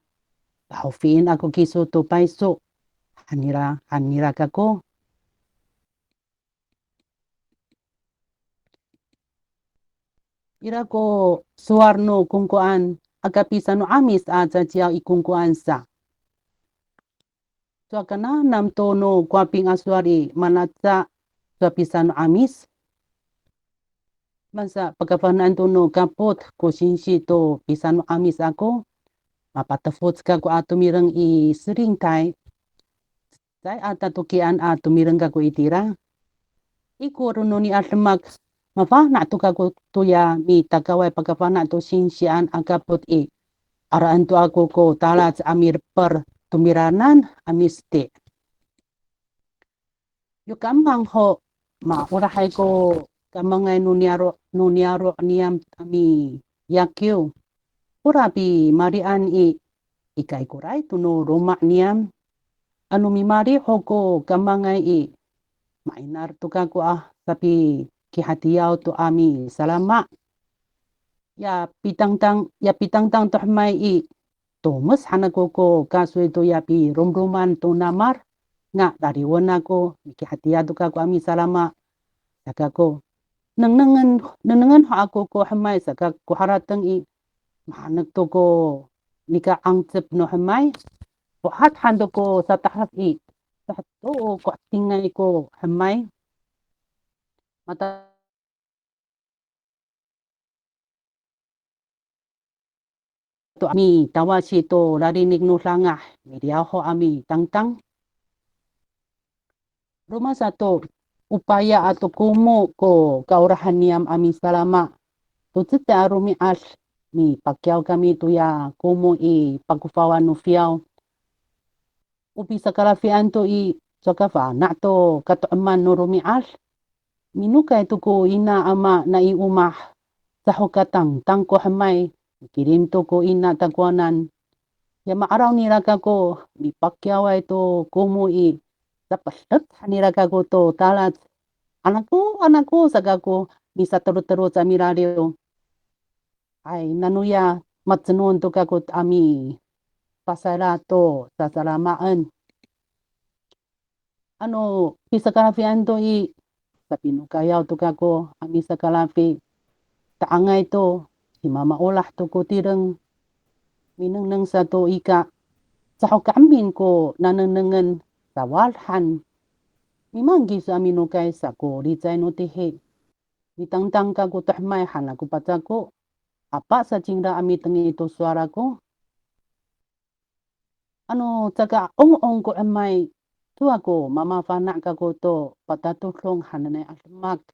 Pahofien ako kiso to payso, han nira, han nira kako. Ira ko sowal no kongkoan, aka pisano'Amis a caciyaw i kongkoan sa. Cowa kananam to no Kowaping a sowal i, mana ca cowa pisano'Amis. Masa pakafana'en to no kapot ko singsi to pisano'Amis ako. Mapatefoc kako a tomireng i Selingtay. Cecay a tatokian a tomireng kako itira. I ko rononi a demak, mafana' to kako toya mitakaway pakafana' to singsian a kapot i, alaen to ako ko talac a milepel tomiraanan a miseti'. Yo kaemang ho, maolahay ko kamangay no niyaro', no niyaro' niyam a miyakiw. Ora pimalian i, ikaykoray to no loma' niyam. Ano mimali ho ko kamangay i, ma'inar to kako a sapikihatiyaw to a misalama. Ya pitangtang, ya pitangtang to hemay i, tomes han ako ko kasoy toya piromroman to namal, nga laliwen ako, mikihatiya to kako a misalama. Saka ko, nengnengen, nengnengen ho ako ko hemay, saka ko harateng i, mahanek to ko nika'angcep no hemay. Fohat han to ko satahaf i, saheto ko 'etingay ko hemay. Mata to a mitawasi to lalinik no dangah, miliyaw ho a mitangtang. Roma sato, o paya ato komo ko kaolahan niyam a misalama. To cecay a romi'ad, mipakiyaw kami toya komo i pakofawan no fiyaw. O pisakalafian to i, saka fana' to kato'eman no romi'ad. Minokay to ko ina ama nai omah, caho ka tangtang ko hemay, mikilim to ko ina takowanan. Ya ma'araw nira kako, mipakiyaway to komo i, sapedet han nira kako to talac. Anako, anako sa kako, misateloteloc a milaliw. Ay, nanoya macenon to kako a mipasayra to sasalamaen. Ano pisakalafian to i, sapinokayaw to kako a misakalafi. Ta'angay to, cima maolah to ko tireng. Minengneng sato i ka, caho ka'emin ko nanengnengen sawad han. Mimaan kiso a minokay sa ko licay no tihi. Mitangtang kako to hemay han ako pacako. Apa sa cingra a mitengil to sowal ako. Ano caka 'ong'ong ko 'emay, cowa ko mamafana' kako to patatodong hananay a demak.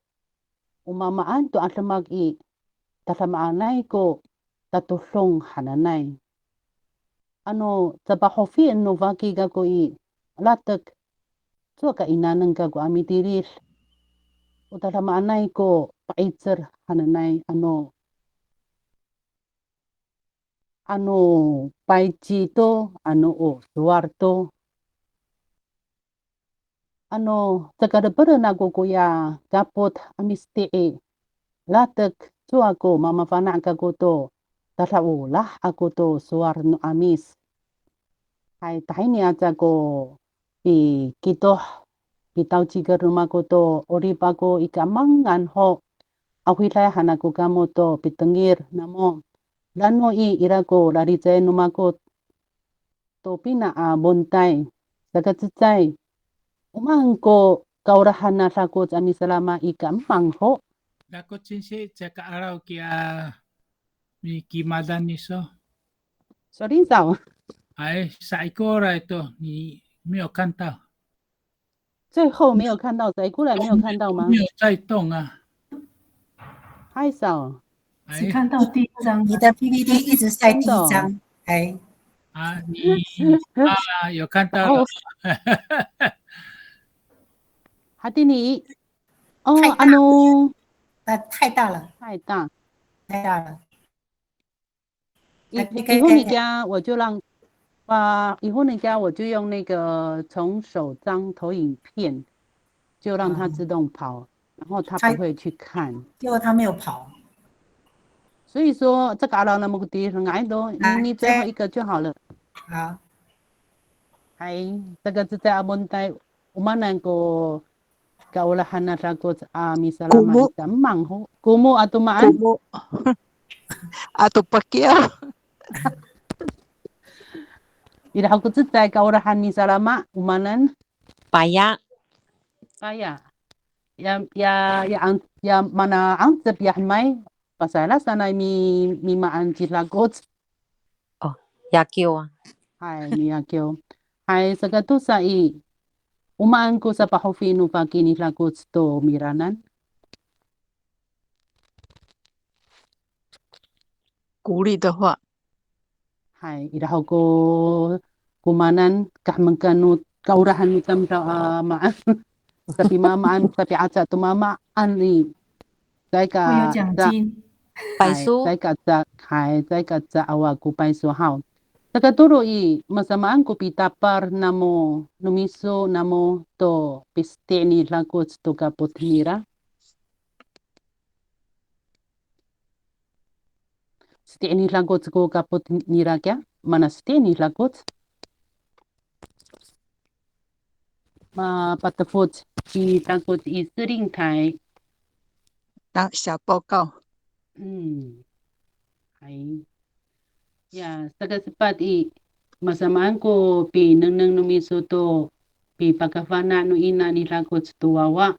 O mamaan to a demak i, tadamaanay ko tatodong hananay. Ano capahofien no faki kako i, latek, cowa ka inaneng kako a mitilid. O tadamaanay ko pa'icel hananay ano ano payci to, ano o sowal to. Ano cakalepelen ako koya kapot a misti'i, latek cowa ko mamafana' kako to, tadaolah ako to sowal no 'Amis. Hay, tahini aca ko pikitoh, pitawcikel no mako to 'orip ako i kaemangan ho. Awiday han ako kamo to pitengil namo. Lano i, ira ko lalicay no mako to pina a montay. Saka cecay, o maan ko kaolahan a dakoc a misalama i kaemang ho. Dakoc singsi, caka 'araw kiya mikimadan iso. Sorry, saw. Ay, saikoray to, ni, 没有看到。最后没有看到，saikoray 没有看到吗？没有在动啊。Hay saw. 哎。只看到第一张。你的 P P T 一直在第一张。真的哦。哎。啊，你，啊，有看到了。哦。Hatini. 哦，太大。Ano. 呃，太大了。太大。太大了。 以，以后你家我就让，啊，以后你家我就用那个从首张投影片，就让它自动跑，然后它不会去看。结果它没有跑。所以说，这个 alaw na mokdi 很矮的哦，你，啊，你最后一个就好了。好。Hay, saka cecay a montay, o maanan ko kaolahan a dakoc a misalama i kaemang ho. Komo ato maan? Komo. Ato pakiyaw. Ira ho ko cecay kaolahan misalama, o maanan? Paya. Paya. Ya, ya, ya, an-, ya mana 'angcep ya hemay, pasayra sanay mi, mimaan ci dakoc. O, yakiw. Hay, miyakiw. Hay, saka tosa i, o maan ko sapahofi no faki ni dakoc to miranan? 鼓励的话。Hay, ira ho ko, ko maanan, kahemekan no, kaolahan no tamdaw a maan. Sapimamaan, sapi'aca to mamaan i. Caay ka, 会有奖金。Hay, payso. Caay ka ca, hay, caay ka ca awa ko payso haw. Saka tolo i, masamaan ko pitapal namo, no miso namo to piseti' ni dakoc to kapot nira. Seti' ni dakoc ko kapot nira kiya, mana seti' ni dakoc. Mapatefoc ci dakoc i selingtay. 当小报告。Hay. Ya, saka sepat i, masamaan ko pinengneng no miso to pipakafana' no ina ni dakoc to wawa.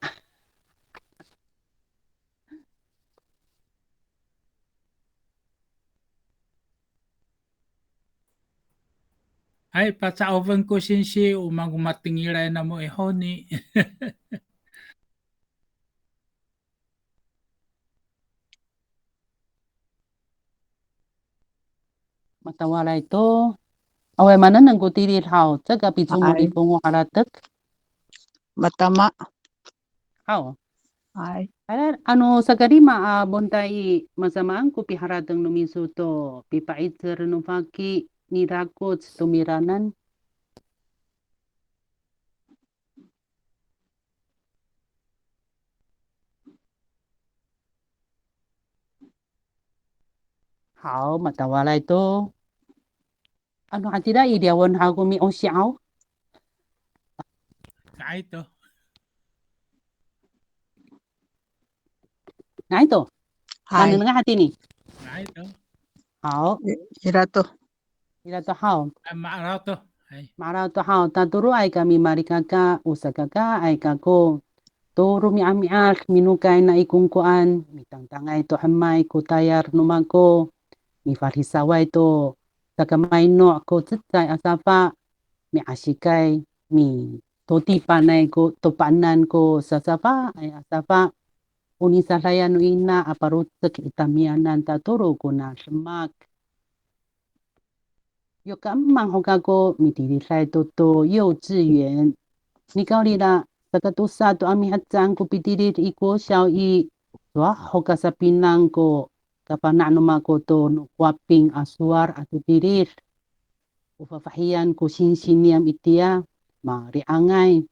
Hay, paca'ofen ko singsi, o maan ko matengilay namo i honi. Matawalay to. Awaay manengneng ko tilid haw, caka picomod i fongoh a latek. Matama. Haw. Hay. Ano sakalima a montay i, masamaan ko piharateng no miso to pipa'icel no faki, nidakoc to miranan. Haw, matawalay to. Ano hatira i liyawen haw ko mi'osi'aw? Nga'ay to. Nga'ay to. Hay. Manengneng hatini. Nga'ay to. Haw. I-, ira to. Ira to haw. A, ma'araw to. Hay. Ma'araw to haw. Tatoroay kami malikaka, o sakakaay kako. To romi'ami'ad, minokay nai kongkoan, mitangtangay to hemay ko tayal no mako, mifadisaway to sakamaino' ko cecay a safa, mi'asikay, mitotipanay ko topanan ko sasafaay a safa, o nisadayan no ina a parocek i tamiyanan tatolo kona demak. Yo kaemang ho kako mitiliday to to 幼稚园. Nikawrira, sakatosa to a mihecaan ko pitilid i kosiyaw i, sowal ho ka sapinang ko kafana' no mako to no Kowaping a sowal ato tilid. O fafahiyan ko singsi niyam itiya, mali'angay.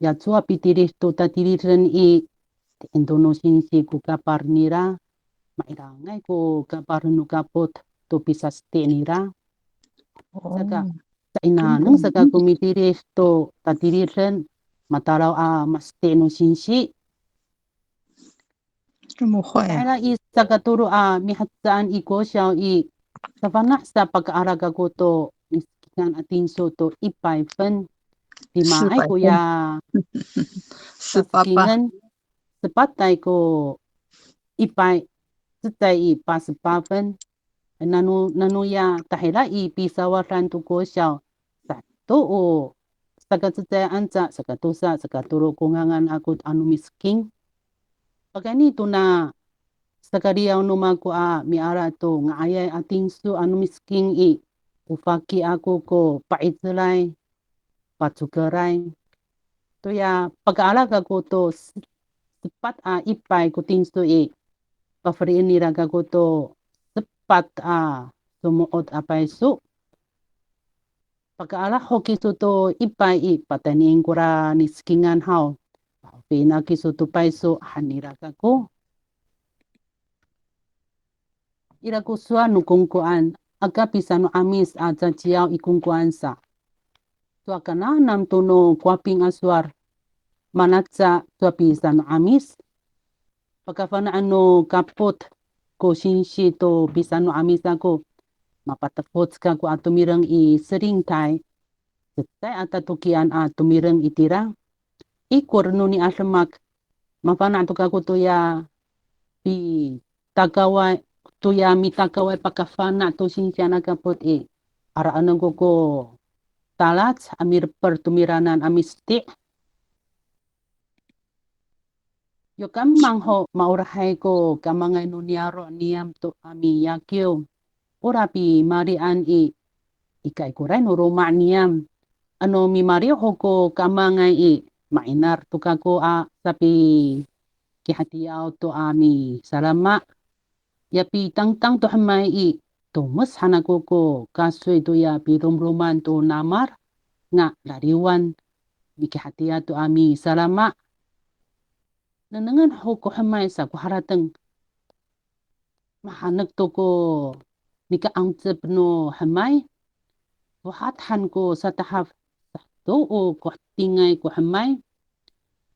Ya cowa pitilid to tatiliden i, tiin to no singsi ko kapal nira, mailangay ko kapal no kapot to pisasti' nira. Saka, caay naneng saka ko mitilid to tatiliden, matalaw a masti' no singsi. Tahira i sakatolo a mihecaan i kosiyaw i, safana' sa paka'ala kako to misikingan a tinso to ipay fen. Timaay koya sasikingan, sepatay ko ipay, cecay i pasepafen. Nano, nanoya tahira i pisawadan to kosiyaw, saheto o sakacecay anca, sakatosa, sakatolo ko ngangan ako ano misiking. Pakayni tona sakaliyaw no mako a miala to nga'ayay a tinso ano misiking i, o faki ako ko pa'icelay, pacokeray. Toya paka'ala kako to se-, sepat a ipay ko tinso i, pafelien nira kako to sepat a somo'ot a payso. Paka'ala ho kiso to ipay i, pataynien kora nisikingan haw. Pahopien kiso to payso han nira kako. Ira ko sowal no kongkoan, aka pisano'Amis a caciyaw i kongkoan sa. Cowa kananam to no Kowaping a sowal, mana ca cowa pisano'Amis. Pakafana'en no kapot ko singsi to pisano'Amis ako, mapatefoc kako a tomireng i selingtay. Cecay a tatokian a tomireng itira. Ikor noni a demak, mafana' to kako toya pitakaway, toya mitakaway pakafana' to singsian a kapot i, araen ako ko talac a milepel to miranan a misti'. Yo kaemang ho, maolahay ko kaemangay no niyaro' niyam to a miyakiw. Ora pimalian i, ikaikoray no loma' niyam. Ano mimaliw ho ko kaemangay i, ma'inar to kako a sapikihatiyaw to a misalama. Ya pitangtang to hemay i, tomes han ako ko kasoy toya pilomloman to namal, nga laliwan, mikihatiya to a misalama. Nengnengen ho ko hemay sa ko harateng. Mahanek to ko nika'angcep no hemay. Fohat han ko satahaf, saheto o kohetingay ko hemay.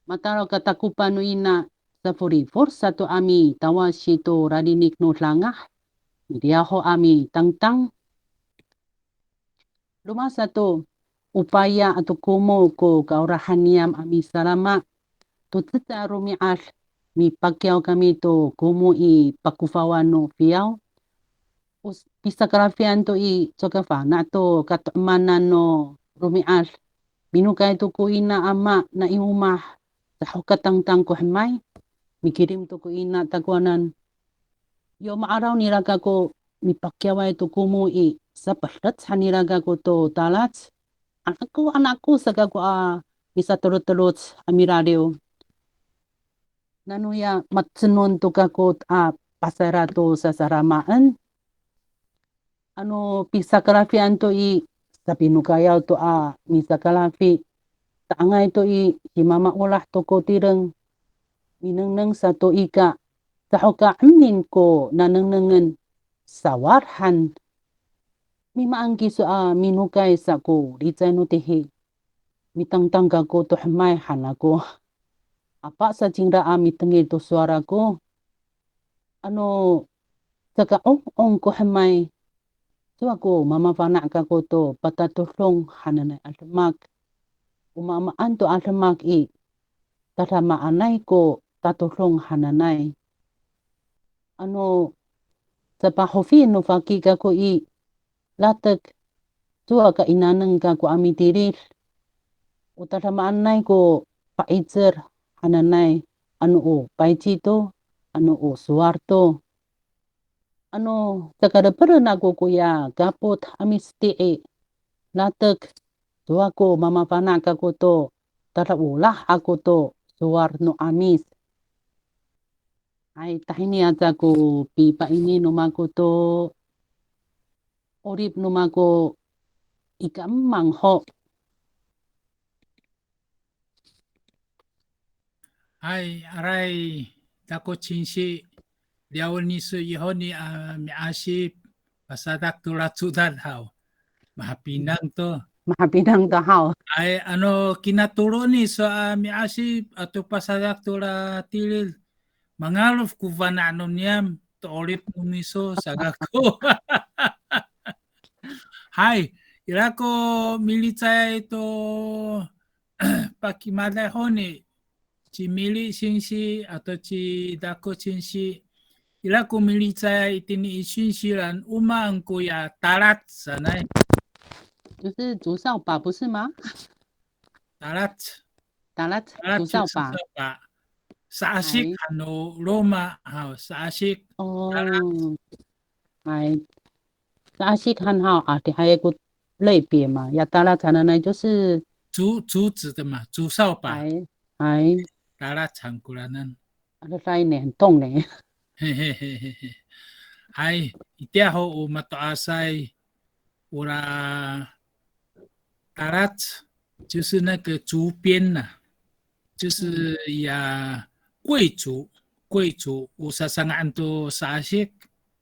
Matalaw katakopan no ina, saforifor sato a mitawasi to lalinik no dangah. Miliyaw ho a mitangtang. Roma sato, o paya ato komo ko kaolahan niyam a misalama. To cecay a romi'ad, mipakiyaw kami to komo i pakofawan no fiyaw. O s-, pisakalafian to i, cowa kafana' to kato'emanan no romi'ad. Minokay to ko ina ama nai omah, caho ka tangtang ko hemay. Mikilim to ko ina takowanan. Yo ma'araw nira kako mipakiyaway to komo i, sapedet han nira kako to talac. Anako, anako sa kako a misateloteloc a milaliw. Nanoya macenon to kako a pasayra to sasalamaen. Ano pisakalafian to i, sapinokayaw to a misakalafi. Ta'angay to i, ci mama olah to ko tireng. Minengneng sato i ka, caho ka emin ko nanengnengen sawad han. Mimaan kiso a minokay sa ko licay no tihi. Mitangtang kako to hemay han ako. Apa sa cingra a mitengil to sowal ako. Ano caka 'ong'ong ko hemay, cowa ko mamafana' kako to patatodong hananay a demak. O maamaan to a demak i, tadamaanay ko tatodong hananay. Ano capahofi no faki kako i, latek, cowa ka inaneng kako a mitilid. O tadamaanay ko pa'icel hananay, ano o payci to, ano o sowal to. Ano cakalepelen ako koya kapot a misti'i, latek, cowa ko mamafana' kako to tadaolah ako to sowal no 'Amis. Hay, tahini aca ko pipaini no mako to 'orip no mako i ka'emang ho. Hay, aray, Dako singsi, liyawen iso i honi a mi'asip, pasadak to ra codad haw. Mahapinang to. Mahapinang to haw. Ay, ano kinatolo ni so a mi'asip ato pasadak to ra tilid, mangalef ko fana' no niyam to 'orip no miso sa kako. Hay, ira ko milicayay to pakimaday honi, ci Mili singsi ato ci Dako singsi, ira ko milicayay itini i singsilan, o maan koya talac sanay. 就是竹扫把，不是吗？Talac. Talac, talac, 竹扫把。竹扫把。Sa'asik, hay, han no roma haw, sa'asik. O. Talac. Hay. Sa'asik han haw, adihay ko 类别嘛，ya talac hananay 就是竹，竹子的嘛，竹扫把。Hay, hay. Talac han koranan. Hay, itiya ho o mato'asay, ora talac, 就是那个竹编呐，就是 ya 桂竹，桂竹，o sasanga'an to sa'asik,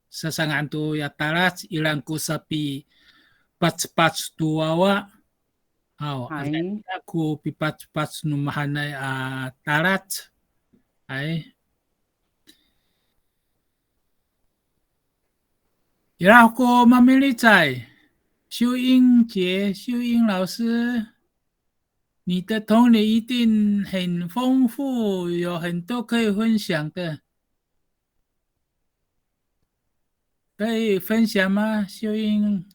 sasanga'an to ya talac, iraan ko sapipacpac to wawa. Aw, hay. Ira ko pipacpac no mahaenay a talac. Hay. Ira ko mamilicay. 秀英姐，秀英老师，你的童年一定很丰富，有很多可以分享的。 可以分享吗？秀英，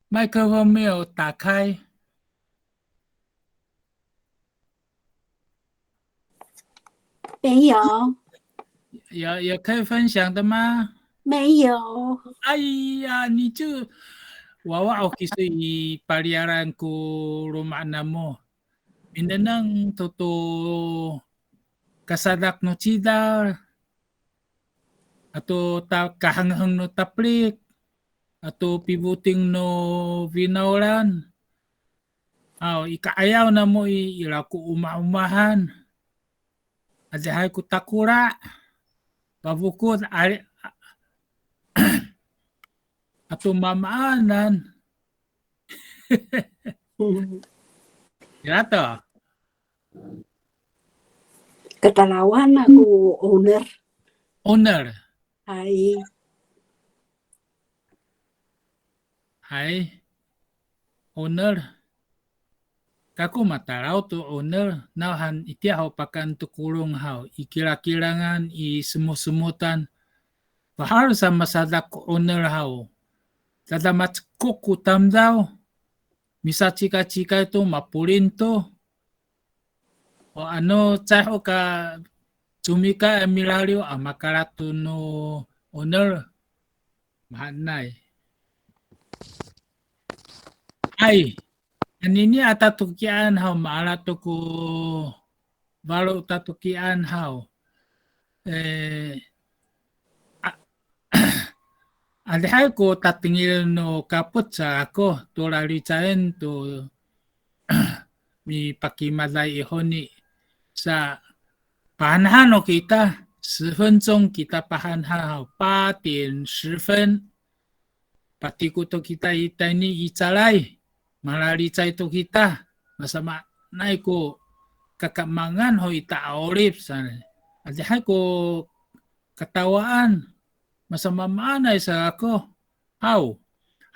麦克风没有打开。没有。有，有可以分享的吗？没有。哎呀，你就，wawa o kiso i paliyaran ko loma' namo. Minengneng to to kasadak no cidal, ato ta-, kahengheng no tapelik, ato pifoting no finawlan. Aw, i ka'ayaw namo i, ira ko omaomahan. Adihay ko takora, pafokod, ali, ato mamaanan. Ira to. Katalawan ako, owner. Owner. Hay. Hay. Owner. Kako matalaw to owner, nawhan itiya ho pakaen to kolong haw, i kilakilangan, i semosemotan. Fahal sa masadak ko owner haw. Tada macekok ko tamdaw, misacikacikay to, mapolin to. O ano caay ho ka comikay a milaliw a makalato no 'oner. Mahaenay. Hay, anini a tatokian haw, maala to ko falo tatokian haw. E, a, adihay ko tatengil no kapot sa ako to lalicayen to mipakimaday i honi sa pahanhan no kita, 十分钟 kita pahanhan haw, 八点十分. Patiko to kita i tayni i calay, malalicay to kita, masamaanay ko kakaemangan ho ita a 'orip sa. Adihay ko katawaan, masamaamaanay sa ako. Haw.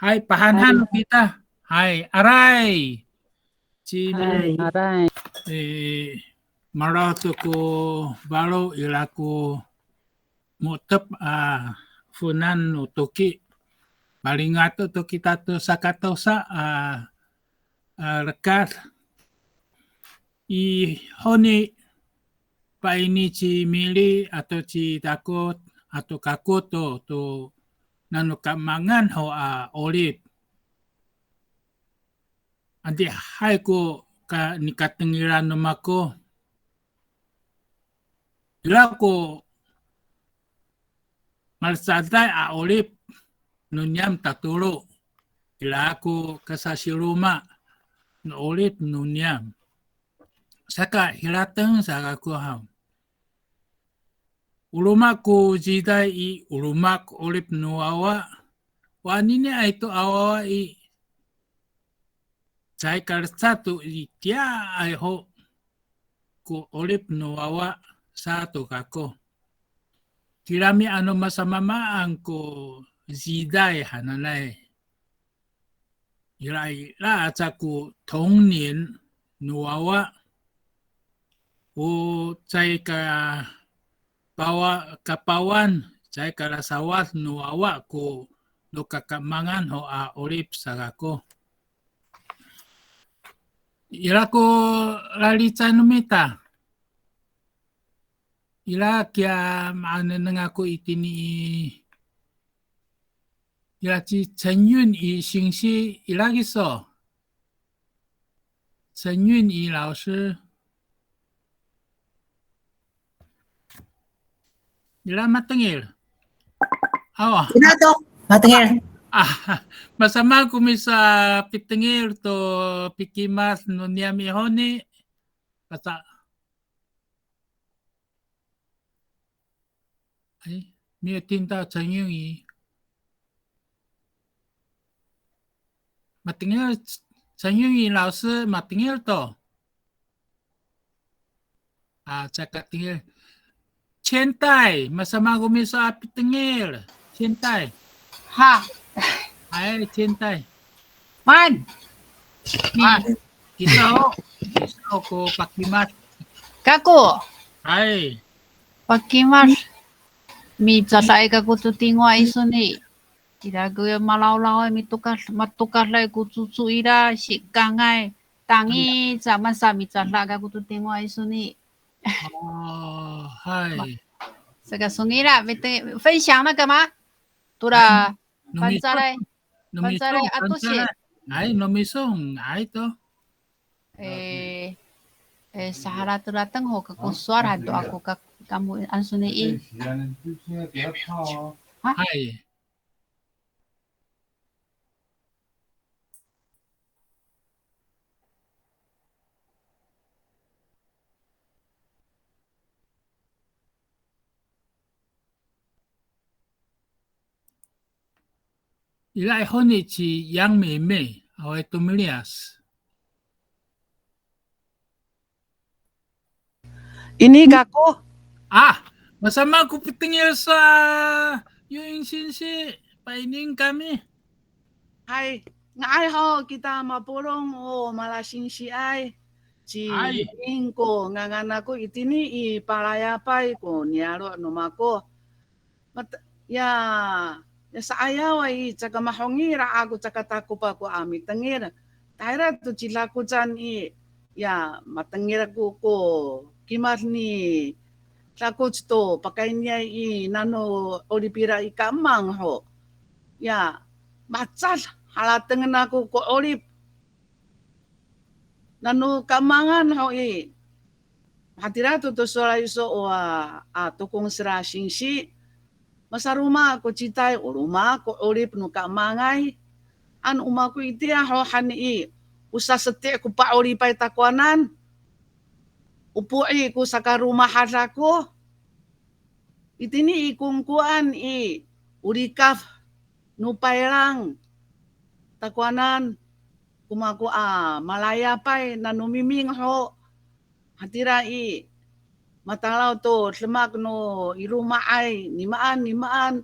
Hay, pahanhan kita. Hay, aray. Ci Mili, aray. E, mala to ko falo ira ko mo^tep a fonan no toki. Palingato to kita to sakatosa a, a lekad. I honi, paini ci Mili ato ci Dakot ato kako to, to nano kaemangan ho a 'orip. Adihay ko ka, nikatengilan no mako. Ira ko malecaday a 'orip no niyam tatolo. Ira ko kasasiroma no 'orip no niyam. Saka hirateng sa kako haw. O roma ko ziday i, o roma ko 'orip no wawa. O aniniay to a wawa i, caay ka lecad to itiyaay ho ko 'orip no wawa sato kako. Kirami ano masamamaan ko ziday hananay. Ira, ira aca ko 童年 no wawa. O caay ka pawa, kapawan, caay ka lasawad no wawa ko no kakaemangan ho a 'orip sa kako. Ira ko lalicay no mita. Ira kiya maanengneng ako itini i, ira ci 陈韵仪 singsi, ira kiso. 陈韵仪老师. Ira matengil. Awa. Ira to, matengil. A, masama ko misapitengil to pikimad no niyam i honi. Pasa. 哎，没有听到陈韵仪。Matengil, 陈韵仪老师, matengil to. A, caka tengil. 千代, masama ko miso a pitengil. 千代. Ha. Hay, 千代. Maan. Maan. Kiso, kiso ko pakimad. Kako. Hay. Pakimad. Micaday kako to tingwa iso ni. Ira ko malawlaw, mitokad, matokaday ko coco ira, sikangay, tangic, sa masa micaday kako to tingwa iso ni. O, hay. Saka songila', 分享那个吗？Tora, Fangcalay, Fangcalay ato si. Ay, no misong, ay to. E, e, saharateng ho kako sowal han to ako ka, kamo, ano soni i. Hay. Ira i honi ci Yang Meimei, awaay to miliyas. Ini kako. A, masama ko pitengil sa Yoing singsi, paini kami. Hay, nga'ay ho kita mapolong o malasingsiay. Ci Yoing ko ngangan ako itini i palayapay ko niyaro' no mako. Mat-, ya, ya sa'ayaw i, caka mahongil ako, caka takop ako a mitengil. Tayra to ci Dakocan i, ya, matengil ako ko kimad ni Dakoc to pakayniay i nano 'orip ira i kamang ho. Ya, macad halatengen ako ko 'orip. Nano kamangan ho i. Hatira to to sowal iso o a, a Tokong Sera singsi. Masaroma ko citay, o roma ko 'orip no kamangay. Ano o mako itiya ho han i, o saseti' ko pa'oripay takowanan. O po'i ko sakaromahad ako. Itini i kongkoan i, o likaf no payrang takowanan, ko mako a malayapay nano miming ho. Hatira i, matalaw to demak no i loma'ay, nimaan, nimaan,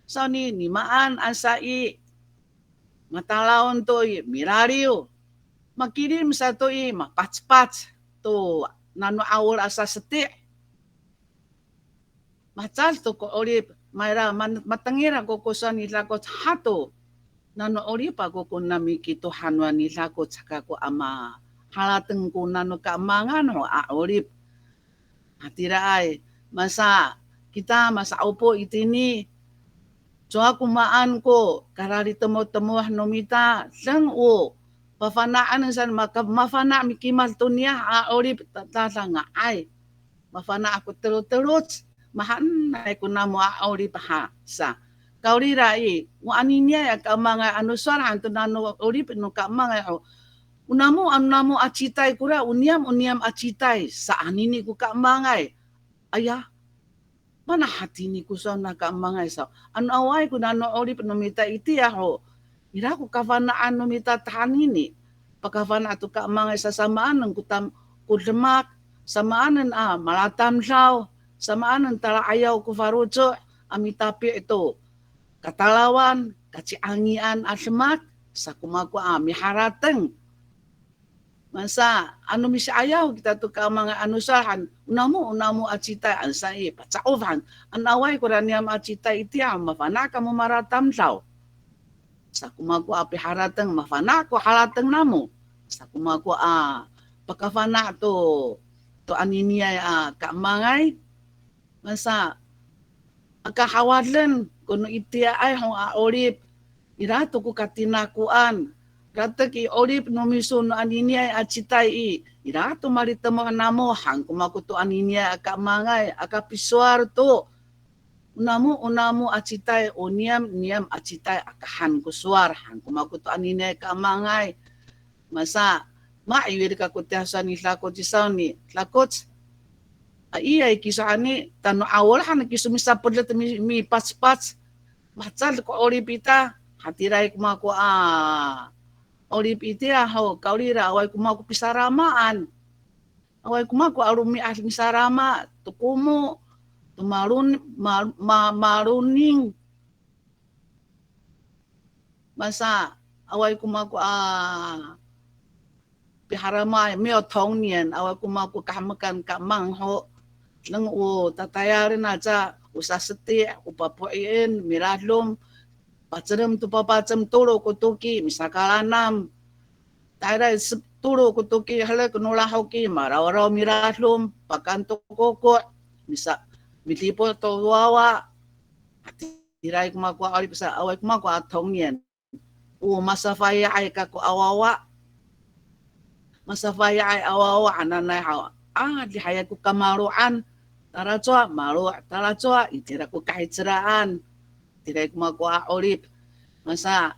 sawni nimaan, asa i, matalaw to i milaliw, makilim sato i mapacpac to nano 'awol a saseti'. Macad to ko 'orip, mayra man-, matengil ako ko sowal ni Dakoc hato. Nano 'orip ako ko namiki to hanoan ni Dakoc saka ko a mahalateng ko nano kamangan ho a 'orip. Hatiraay, masa kita masa'opo itini, cowa ko maan ko kararitemotemoh no mita, deng o pafana'en san maka-, mafana' mikimad to niyah a 'orip ta-, tadanga'ay. Mafana' ako teloteloc, mahaenay ko namo a 'orip ha sa. Kawrira i, o aniniay a kamangay ano sowal han to nano 'orip no kamangay ho. O namo, ano namo a citay kora, o niyam, o niyam a citay, sa anini ko kamangay. Aya, mana hatini ko sowal na kamangay sa. Ano awaay ko nano 'orip no mita itiya ho. Ira ko kafana'an no mita tahanini. Pakafana' to kamangay sa samaanen ko tam-, ko demak, samaanen a malatamdaw, samaanen tala'ayaw ko faloco' a mitapi' to katalawan, kaci'angian a demak, sa ko mako a miharateng. Masa, ano misi'ayaw kita to kamangay ano sowal han, o namo, o namo a citay, ano sa i, paca'of han, ano awaay kora niyam a citay itiya, mafana' kamo malatamdaw. Sa ko mako a piharateng, mafana' ko halateng namo. Sa ko mako a pakafana' to, to aniniay a kamangay. Masa, aka hawaden ko no itiyaay ho a 'orip, ira to ko katinakoan. Latek i 'orip no miso no aniniay a citay i, ira to malitemoh namo han ko mako to aniniay a kamangay, aka pisowal to. O namo, o namo a citay, o niyam, niyam a citay, aka han ko sowal han ko mako to aniniay kamangay. Masa, ma'iwil kako tiya sowal ni Dakoc i sawni, Dakoc. A, iyay kiso hani, tano 'awol han kiso misapedet mi, mipacpac. Macad ko 'orip ita, hatiray ko mako a 'orip itiya ho, kawrira awaay ko mako pisaramaan. Awaay ko mako a romi'ad misarama to komo, to malon-, ma-, ma-, maloning. Masa, awaay ko mako a piharamay, 没有童年, awaay ko mako kahemekan kamang ho. Deng o tatayalen aca, o saseti', o papo'ien, miladom, pacelem to papacem, tolo ko toki, misakalanam. Tayra i se-, tolo ko toki, herek no lahok i, marawraw miladom, pakaen to koko', misa-, midipot to wawa. Hatiray ko mako a 'orip sa, awaay ko mako a 童年. O masafaya'ay kako a wawa. Masafaya'ay a wawa hananay haw. A, adihayay ko kamaro'an. Talacowa, maro', talacowa, itira ko kahiceraan. Itiray ko mako a 'orip. Masa,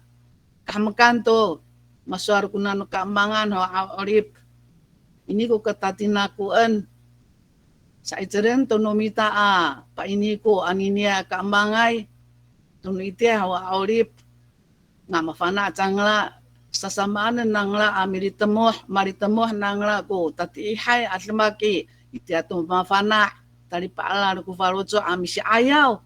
kahemekan to, masowal ko nano kaemangan ho a 'orip. Ini ko katatinakoen. Sa'icelen to no mita a, paini ko aniniay a kaemangay. To no itiya ho a 'orip. Nga mafana' cangra, sasamaanen nangra a militemoh, malitemoh nangra ko tatiihay a demak i, itiya to mafana', talipa'elal ko faloco' a misi'ayaw.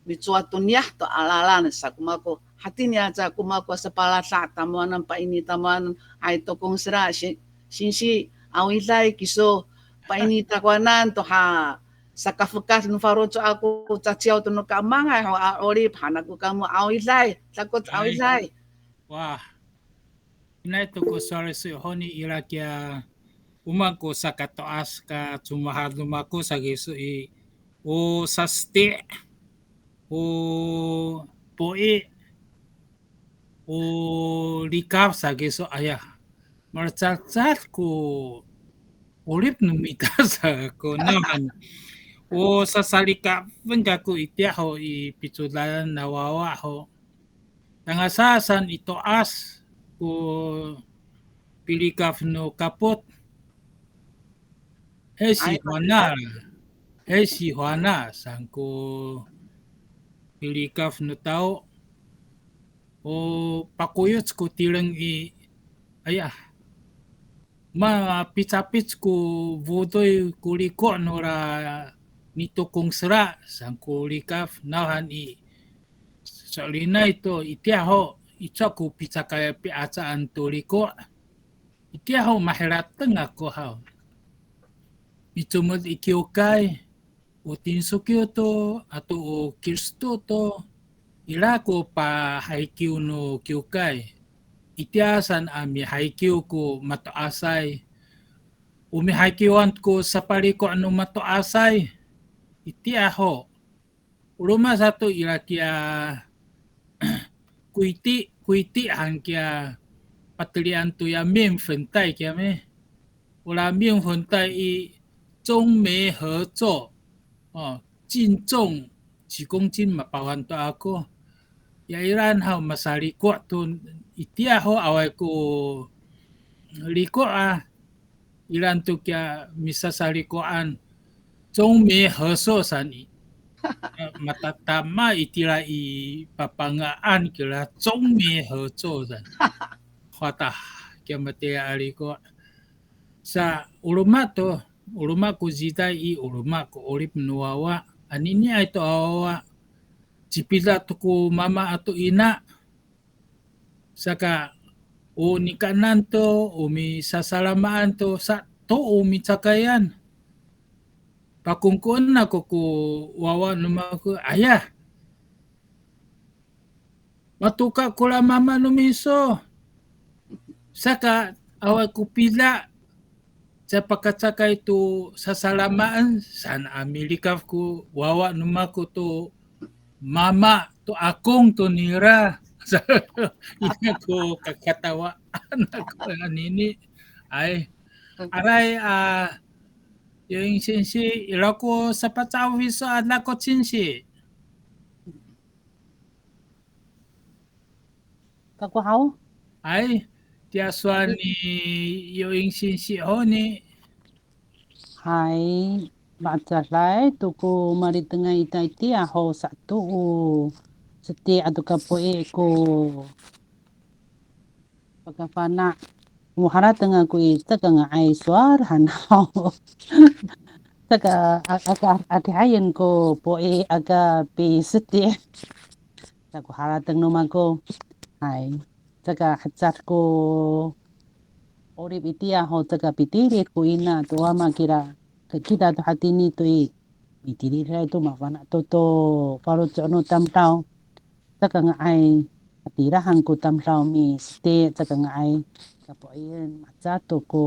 Micowat to niyah to a lalan sa ko mako, hatini aca ko mako sapalada' tamowanan, paini tamowanan, ay to Kong Sera, si-, singsi, awiday kiso, paini takowanan to ha, sakafekad no faloco' ako caciyaw to no kaemangay ho a 'orip, han ako kamo awiday, Dakoc awiday. Wa, inay to ko sowal iso i honi ira kiya O maan ko sakato'as ka comahad no mako sa kiso i, o saseti', o po'i, o likaf sa kiso, aya, malecadcad ko 'orip no mita sa ko nawhan. O sasalikafen kako itiya ho i picodadan a wawa ho. Tangasa saan i to'as ko pilikaf no kapot. He si Hona, he si Hona saan ko pilikaf no tao. O pakoyoc ko tireng i, aya, mapicapic ko fodoy ko liko' nora nitokong sera saan ko likaf nawhan i, so'elinay to itiya ho, icowa ko picakay pi'acaan to liko'. Itiya ho maharateng ako haw. Micomod i kiwkay, o tinsokiw to, ato o Kristo to, ira ko pahaykiw no kiwkay. Itiya saan a mihaykiw ko mato'asay. O mihaykiwan ko sapaliko' no mato'asay. Itiya ho. O roma sato ira kiya koiti, koiti han kiya patelian toya 面粉袋 kiya me. Ora 面粉袋 i 中美合作, o, 净重几公斤 mapawan to ako. Ya iraan haw masaliko' to itiya ho awaay ko liko' a, iraan to kiya misasaliko'an, 中美合作 saan i. Matatama itira i papangaan kira 中美合作 saan. Hata kiya matiya a liko'. Sa o roma to, o roma ko ziday i, o roma ko 'orip no wawa. Aniniay to a wawa. Cipida to ko mama ato ina. Saka, o nikaenan to, o misasalamaan to, sato o micakayan. Pakongkoen ako ko wawa no mako, aya. Matoka kora mama no miso. Saka, awaay ko pida, caay pakacakay to sasalamaan, saan a milikaf ko wawa no mako to mama to akong to nira. Ina ko kakatawaan ako anini. Ay, aray, a, Yoing singsi, ira ko sapaca'of iso a nako singsi. Kako haw? Ay, tiya sowal ni Yoing singsi honi. Hay, mahecaday to ko malitengay ita itiya ho sato o seti' ato kapo'i ko pakafana'. O harateng ako i, caka nga'ay sowal han haw. Caka, a, aka, adihayen ko po'i aka piseti'. Caka harateng no mako. Hay. Caka hecad ko 'orip itiya ho, caka pitilid ko ina to wama kira. Kita to hatini to i, mitiliday to mafana' to to faloco' no tamdaw. Caka nga'ay, hatira han ko tamdaw miseti', caka nga'ay kapo'iyen, maca to ko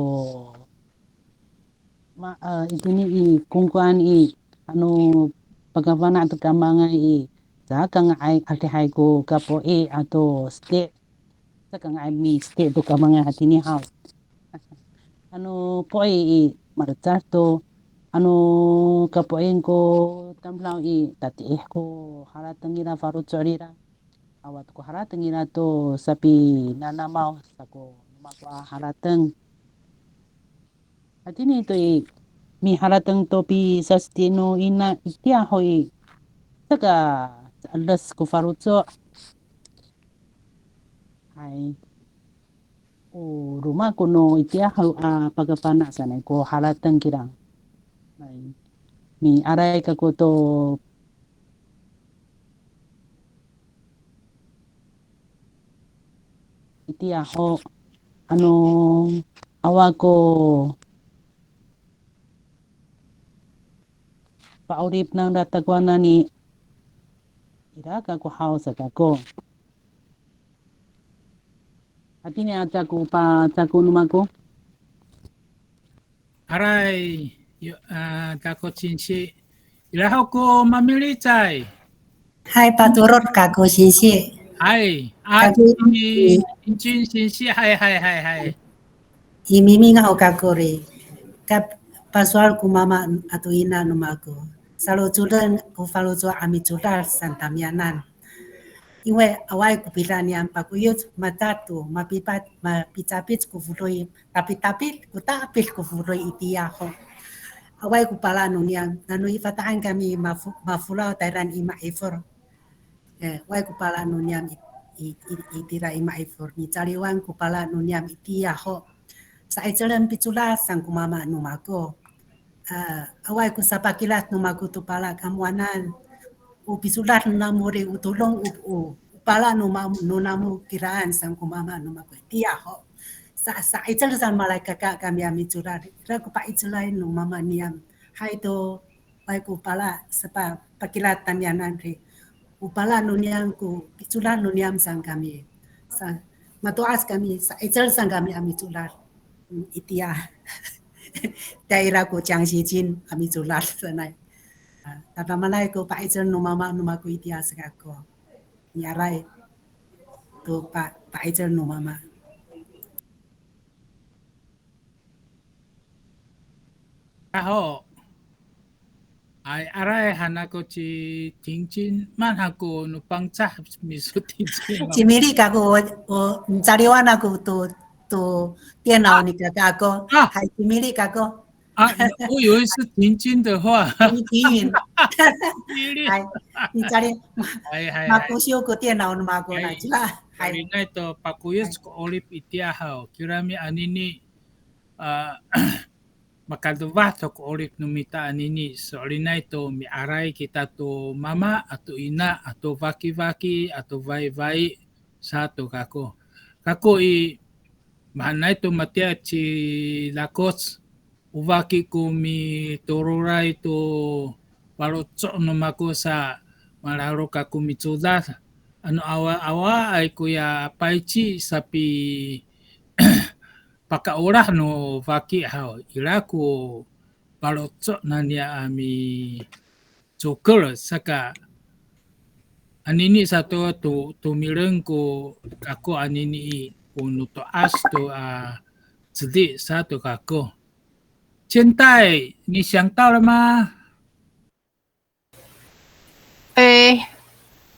ma, a, itini i kongkoan i, ano pakafana' to kamangay i, caka nga'ay adihay ko kapo'i ato seti'. Caka nga'ay miseti' to kamangay hatini haw. Ano po'i i, malecad to, ano kapo'iyen ko tamdaw i, tatiih ko harateng ira faloco' ira. Awa to ko harateng ira to sapinanamaw sa ko no mako a harateng. Hatini to i, miharateng to pisaseti' no ina itiya ho i, caka ca'eles ko faloco'. Hay. O roma ko no itiya ho a pakafana' sanay ko harateng kira. Hay. Miaray kako to itiya ho, ano, awa ko pa'orip nangra takowanan i, ira kako haw sa kako. Hatini a cako pa, cako no mako. Aray, yo, a, Dako singsi. Ira ho ko mamilicay. Hay, patorod kako singsi. Hay, a, Kako i, Injin singsi, hay, hay, hay, hay. I miming ho kako ri. Ka pasowal ko mama ato ina no mako. Salocoden ko faloco' a micodad saan tamiyanan. 因为 awaay ko pida niyam pakoyoc, maca to, mapipat, mapicapic ko fodoy, tapitapit ko tapit ko fodoy itiya ho. Awaay ko pala no niyam, nano i Fata'an kami mafo, mafolaw tayran i Ma'ifor. E, awaay ko pala no niyam i, i, i, itira i Ma'ifor, nicaliwan ko pala no niyam itiya ho. Sa'icelen picodad saan ko mama no mako. A, awaay ko sapakilat no mako to pala kamoanan. O picodad no namo ri o todong o, o, o pala no ma, no namo kiraan saan ko mama no mako itiya ho. Sa, sa'icel saan malay kaka kami a micodad. Ira ko pa'icelay no mama niyam. Hay to, awaay ko pala, sapakilat tamiyanan ri. O pala no niyam ko picodad no niyam saan kami. Sa, mato'as kami, sa'icel saan kami a micodad. Itiya. Tayra ko 奖学金 a micodad sanay. A, tadamaanay ko pa'icel no mama no mako itiya sa kako. Miaray to pa, pa'icel no mama. Aho. Ay, aray han ako ci Tingcin, maan han ko no Pangcah miso Tingcin. Ci Mili kako, o, o, nicaliwan ako to, to 电脑 ni kaka ako. A. Hay, ci Mili kako. A, 我以为是 Tingcin 的话。Tingcin. Hay, nicali, hay, hay, hay. Makosiw ko 电脑 no mako na cila. Hay. So'elinay to, pakoyoc ko 'orip itiya haw. Kirami anini, a, makadofah to ko 'orip no mita anini, so'elinay to miaray kita to mama ato ina ato fakifaki ato fa'ifa'i sa to kako. Kako i, mahaenay to matiya ci Lakoc, o faki ko mitoroday to faloco' no mako sa malalok kako micodad. Ano awa, awaay koya payci sapi pakaolah no faki haw, ira ko faloco' naniya a micoker saka anini sato to, tomireng ko kako anini i, ko no to'as to a cedi sa to kako. 现在你想到了吗？ E,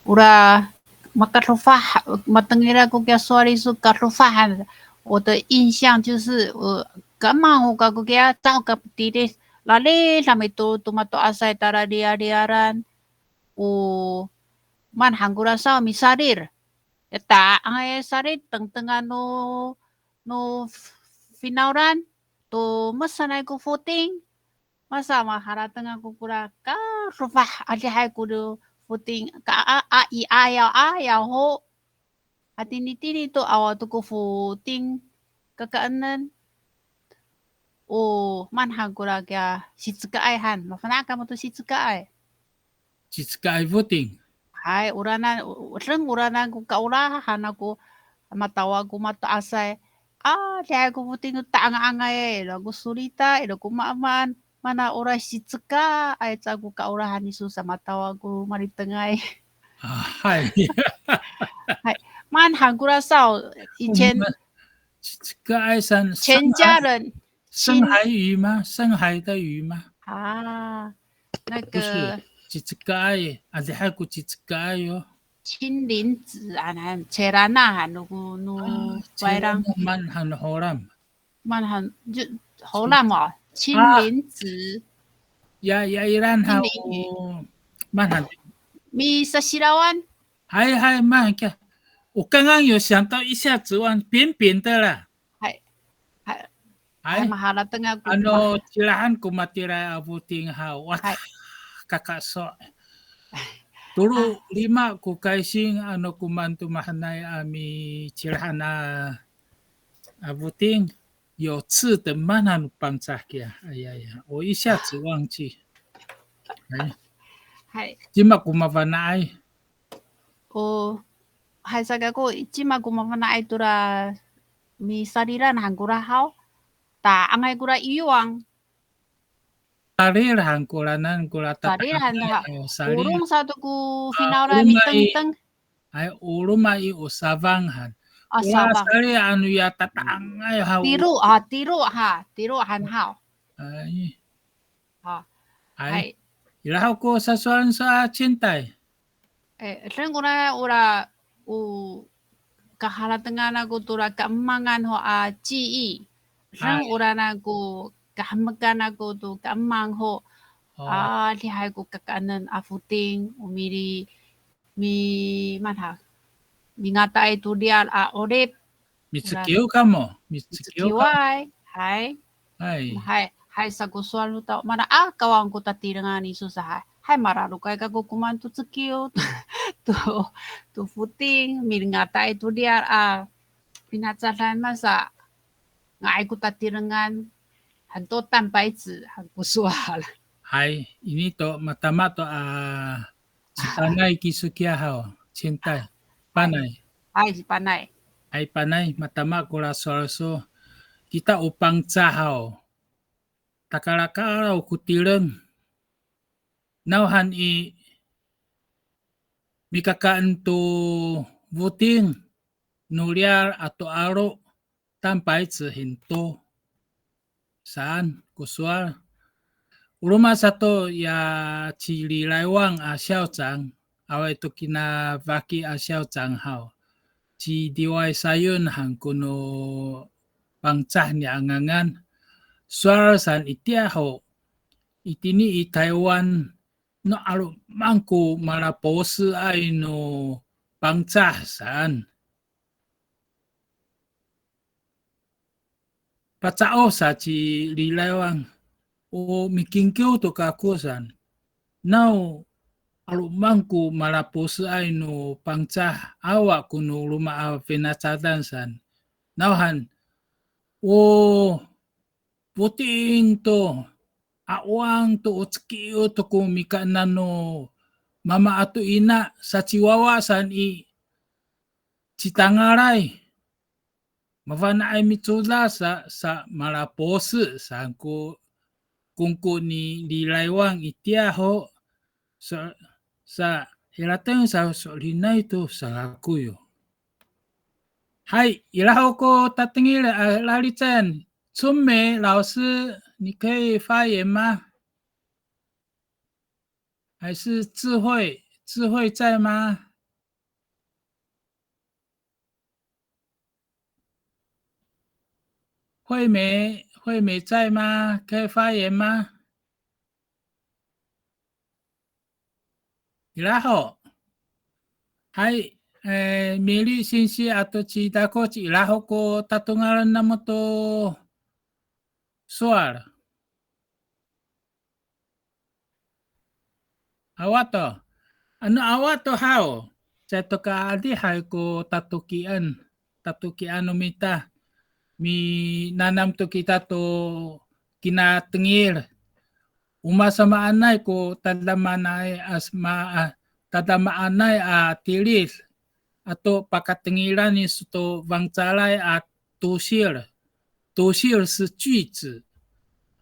ora makadofah, matengil ako kiya sowal iso kadofah han. 我的印象就是，呃，干嘛我 kako kiya caw ka tilid, lalid han ito to mato'asay tala liyaliyalan. O maan han kora saw misalid. Ta'angay salid, tengtengan no, no finawlan, to masanay ko foting. Masa maharateng ako kora kadofah, adihay ko foting, ka a, a, i ayaw, ayaw ho. Atinitini to awa to ko foting kakaenen. O, maan han kora kiya sicekaay han. Mafana' kamo to sicekaay. Cicekaay foting. Hay, oranan, o, deng oranan ko kaolahan ako, matawa ko mato'asay. A, dihay ko foting to ta'anga'angay, ira ko solita, ira ko maamaan, mana ora sicekaay ca ko kaolahan iso sa matawa ko malitengay. A, hay. Hay, maan han kora saw, 以前 Cicekaay san, 全家人，深海鱼吗？深海的鱼吗？啊，那个 cicekaay, adihay ko cicekaay 哦。青离子啊，那 cerana 哈，那个那 bayrang maan han holam. Maan han, 就 holam 哦，青离子。 Ya, ya, ira han, maan han. Misasilawan. Hay, hay, maan han kiya. 我刚刚有想到一下子忘，扁扁的啦。 Hay, hay, hay, maharateng ako. Ano, cilahan ko matiraay a foting haw. Wa, kakaso'. Tolo lima ko kaysing, ano, ko maan to mahaenay a micilahan a, a foting, 有刺的 maan han no Pangcah kiya. Ay, ay, ay. 我一下子忘记。Hay. Hay. Cima ko mafana'ay. O, hay, saka ko, cima ko mafana'ay tora misalilan han kora haw. Ta'angay kora iwang. Salil han koranan, kora tata'angay, salil han ha. O, salil. Orong sato ko finawlan mitengteng. Ay, o roma i o safang han. A, safang. Salil ano ya tata'angay ha. Tiro, a, tiro ha, tiro han haw. Ay. Ha. Ay. Hay. Ira ho ko sasowalen sa a Cintay. E, deng ora, ora, o, kaharatengan ako tora kaemangan ho a 记忆. Deng ora nako kahemekan ako to kaemang ho. O. A, adihay ko kakaenen a foting, o mili, mi, mana, mingataay to riyar a 'orip. Micekiw kamo, micekiw kamo. Hay. Hay. Hay, hay sa ko sowal no tao, mana a kawang ko tatirengan iso sa hay. Hay, mararokay kako komaen to cekiw, to, to foting, mingataay to riyar a finacadan masa, nga'ay ko tatirengan, han to 蛋白质, han ko sowal. Hay, ini to matama to a Ci Panay kiso kiya haw, Cintay. Panay. Hay, ci Panay. Hay, Panay, matama ko lasowal so. Kita o Pangcah haw. Takalakalaw ko tireng. Nawhani mikakaen to foting no riyar ato 'alo, 蛋白质很多 saan ko sowal. O roma sato ya ci Lilaywang a 校长, awaay to kina faki a 校长 haw. Ci Diway Sayon han ko no Pangcah niya ngangan. Sowal saan itiya ho, itini i Taywan no 'aloman ko malaposeay no Pangcah saan. Paca'of sa ci Lilaywang, o mikingkiw to kako saan. Naw 'aloman ko malaposeay no Pangcah, awa ko no roma a finacadan saan. Nawhan, o foting to, 'awang to, o cekiw to ko mikaenan no mama ato ina, sa ciwawa saan i, citangalay. Mafana'ay micodad sa, sa malapose saan ko kongko ni Lilaywang itiya ho. Sa, sa hirateng sa so'elinay to sa kako yo. Hay, ira ho ko tatengil a lalicen. 春梅老师，你可以发言吗？还是智慧，智慧在吗？ 惠美，惠美在吗？可以发言吗？Ira ho. Hay, e, Mili singsi ato ci Dakoc, ira ho ko tatongalen namo to sowal. Awa to. Ano awa to haw, caay to ka adihay ko tatokian, tatokian no mita. Minanam to kita to kinatengil. O masamaanay ko tadamaanay a sma-, a, tadamaanay a tilid ato pakatengilan iso to fangcalay a 都市了。都市是句子。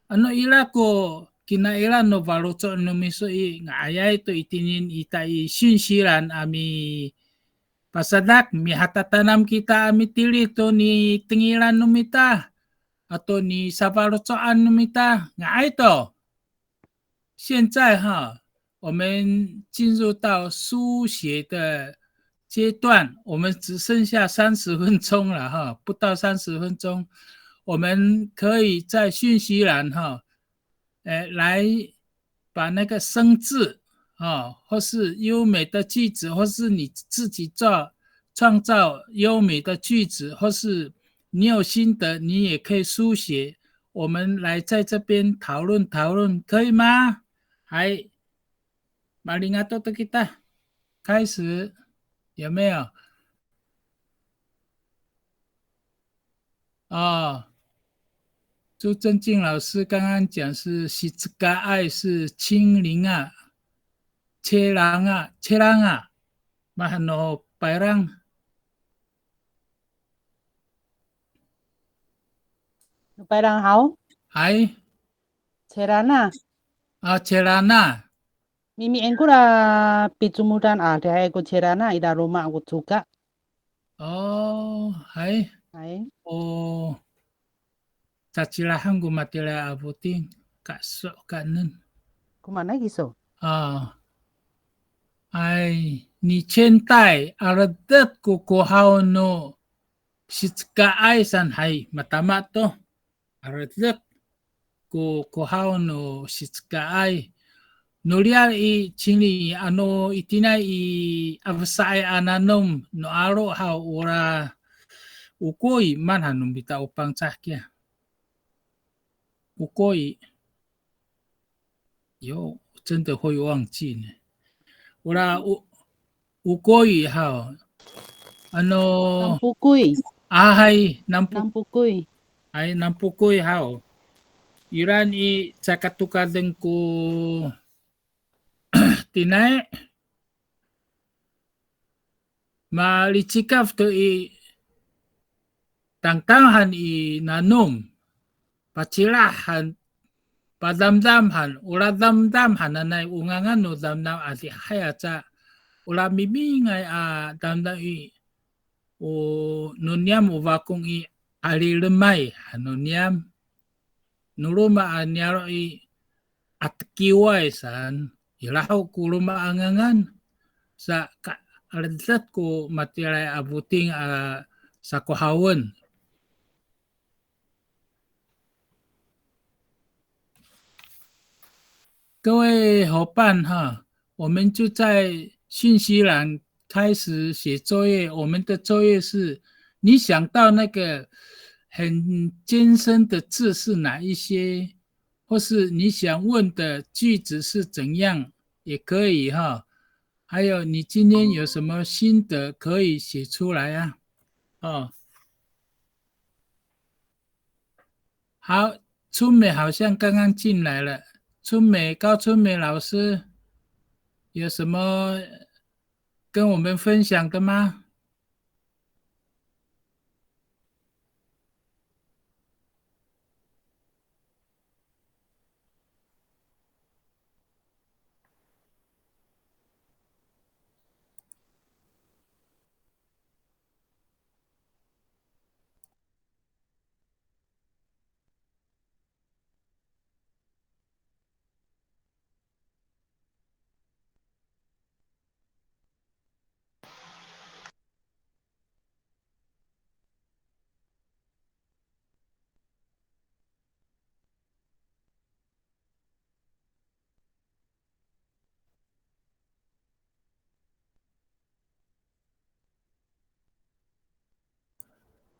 Ano ira ko kinailan no faloco' no miso i, nga'ayay to itini ita i 讯息栏 a mipasadak, mihatatanam kita a mitilid to nitengilan no mita ato nisafaloco'an no mita, nga'ay to. 现在哈，我们进入到书写的阶段，我们只剩下三十分钟了哈，不到三十分钟，我们可以在讯息栏哈，呃，来把那个生字啊，或是优美的句子，或是你自己做，创造优美的句子，或是你有心得，你也可以书写，我们来在这边讨论讨论，可以吗？Hay, malingato to kita. 开始，有没有？哦，朱正进老师刚刚讲是 sicekaay 是 cingrang a, cingrang a, cingrang a, mahaen no Payrang. Payrang haw? Hay. Cingrang a. A, Cirana. Mimi'en ko ra picomodan a, adihay ko Cirana, ira roma ko coka. O, hay. Hay. O, cacilahan ko matiraay a foting, kaeso' kaenen. Ko maanay kiso? A. Ay, ni Cintay, 'aredet ko kohaw no sicekaay san, hay, matama to. 'Aredet ko kohaw no sicekaay. No riyar i Cili, ano itiniay i afesa'ay a nanom no 'alo haw, ora okoi, maan han no mita o Pangcah kiya. Okoi. 哟，真的会忘记呢。Ora o, okoi haw. Ano, Nampokoy. A, hay, nampo-, Nampokoy. Hay, Nampokoy haw. Iraan i, caay katokaden ko tiniay. Malicikaf to i, tangtang han i nanom, pacilah han, padamdam han, ora damdam hananay o ngangan no damdam, adihay aca, ora mimingay a damdam i, o no niyam o Fakong i, 'alilemay han no niyam. No roma a niyaro' i, 'atekiway saan, ira ho ko roma a ngangan, sa ka, 'aredet ko matiraay a foting a sakohawen. 各位伙伴哈，我们就在讯息栏开始写作业。我们的作业是，你想到那个很艰深的字是哪一些，或是你想问的句子是怎样，也可以哈。还有，你今天有什么心得可以写出来啊？哦，好，春梅好像刚刚进来了。春梅，高春梅老师，有什么跟我们分享的吗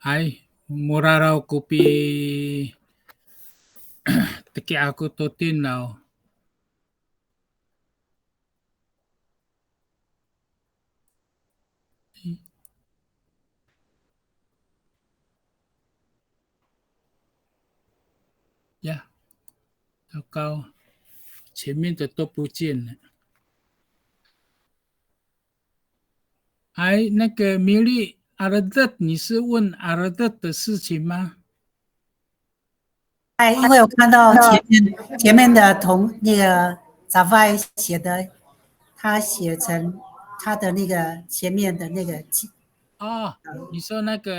？Hay, moraraw ko piteki ako to tinaw. Ya, 糟糕，前面的都不见了。哎，那个米粒，'aredet，你是问 'aredet 的事情吗？ 哎，因为我看到前面，前面的同，那个 Cafay 写的，他写成他的那个前面的那个 ci-， 哦，你说那个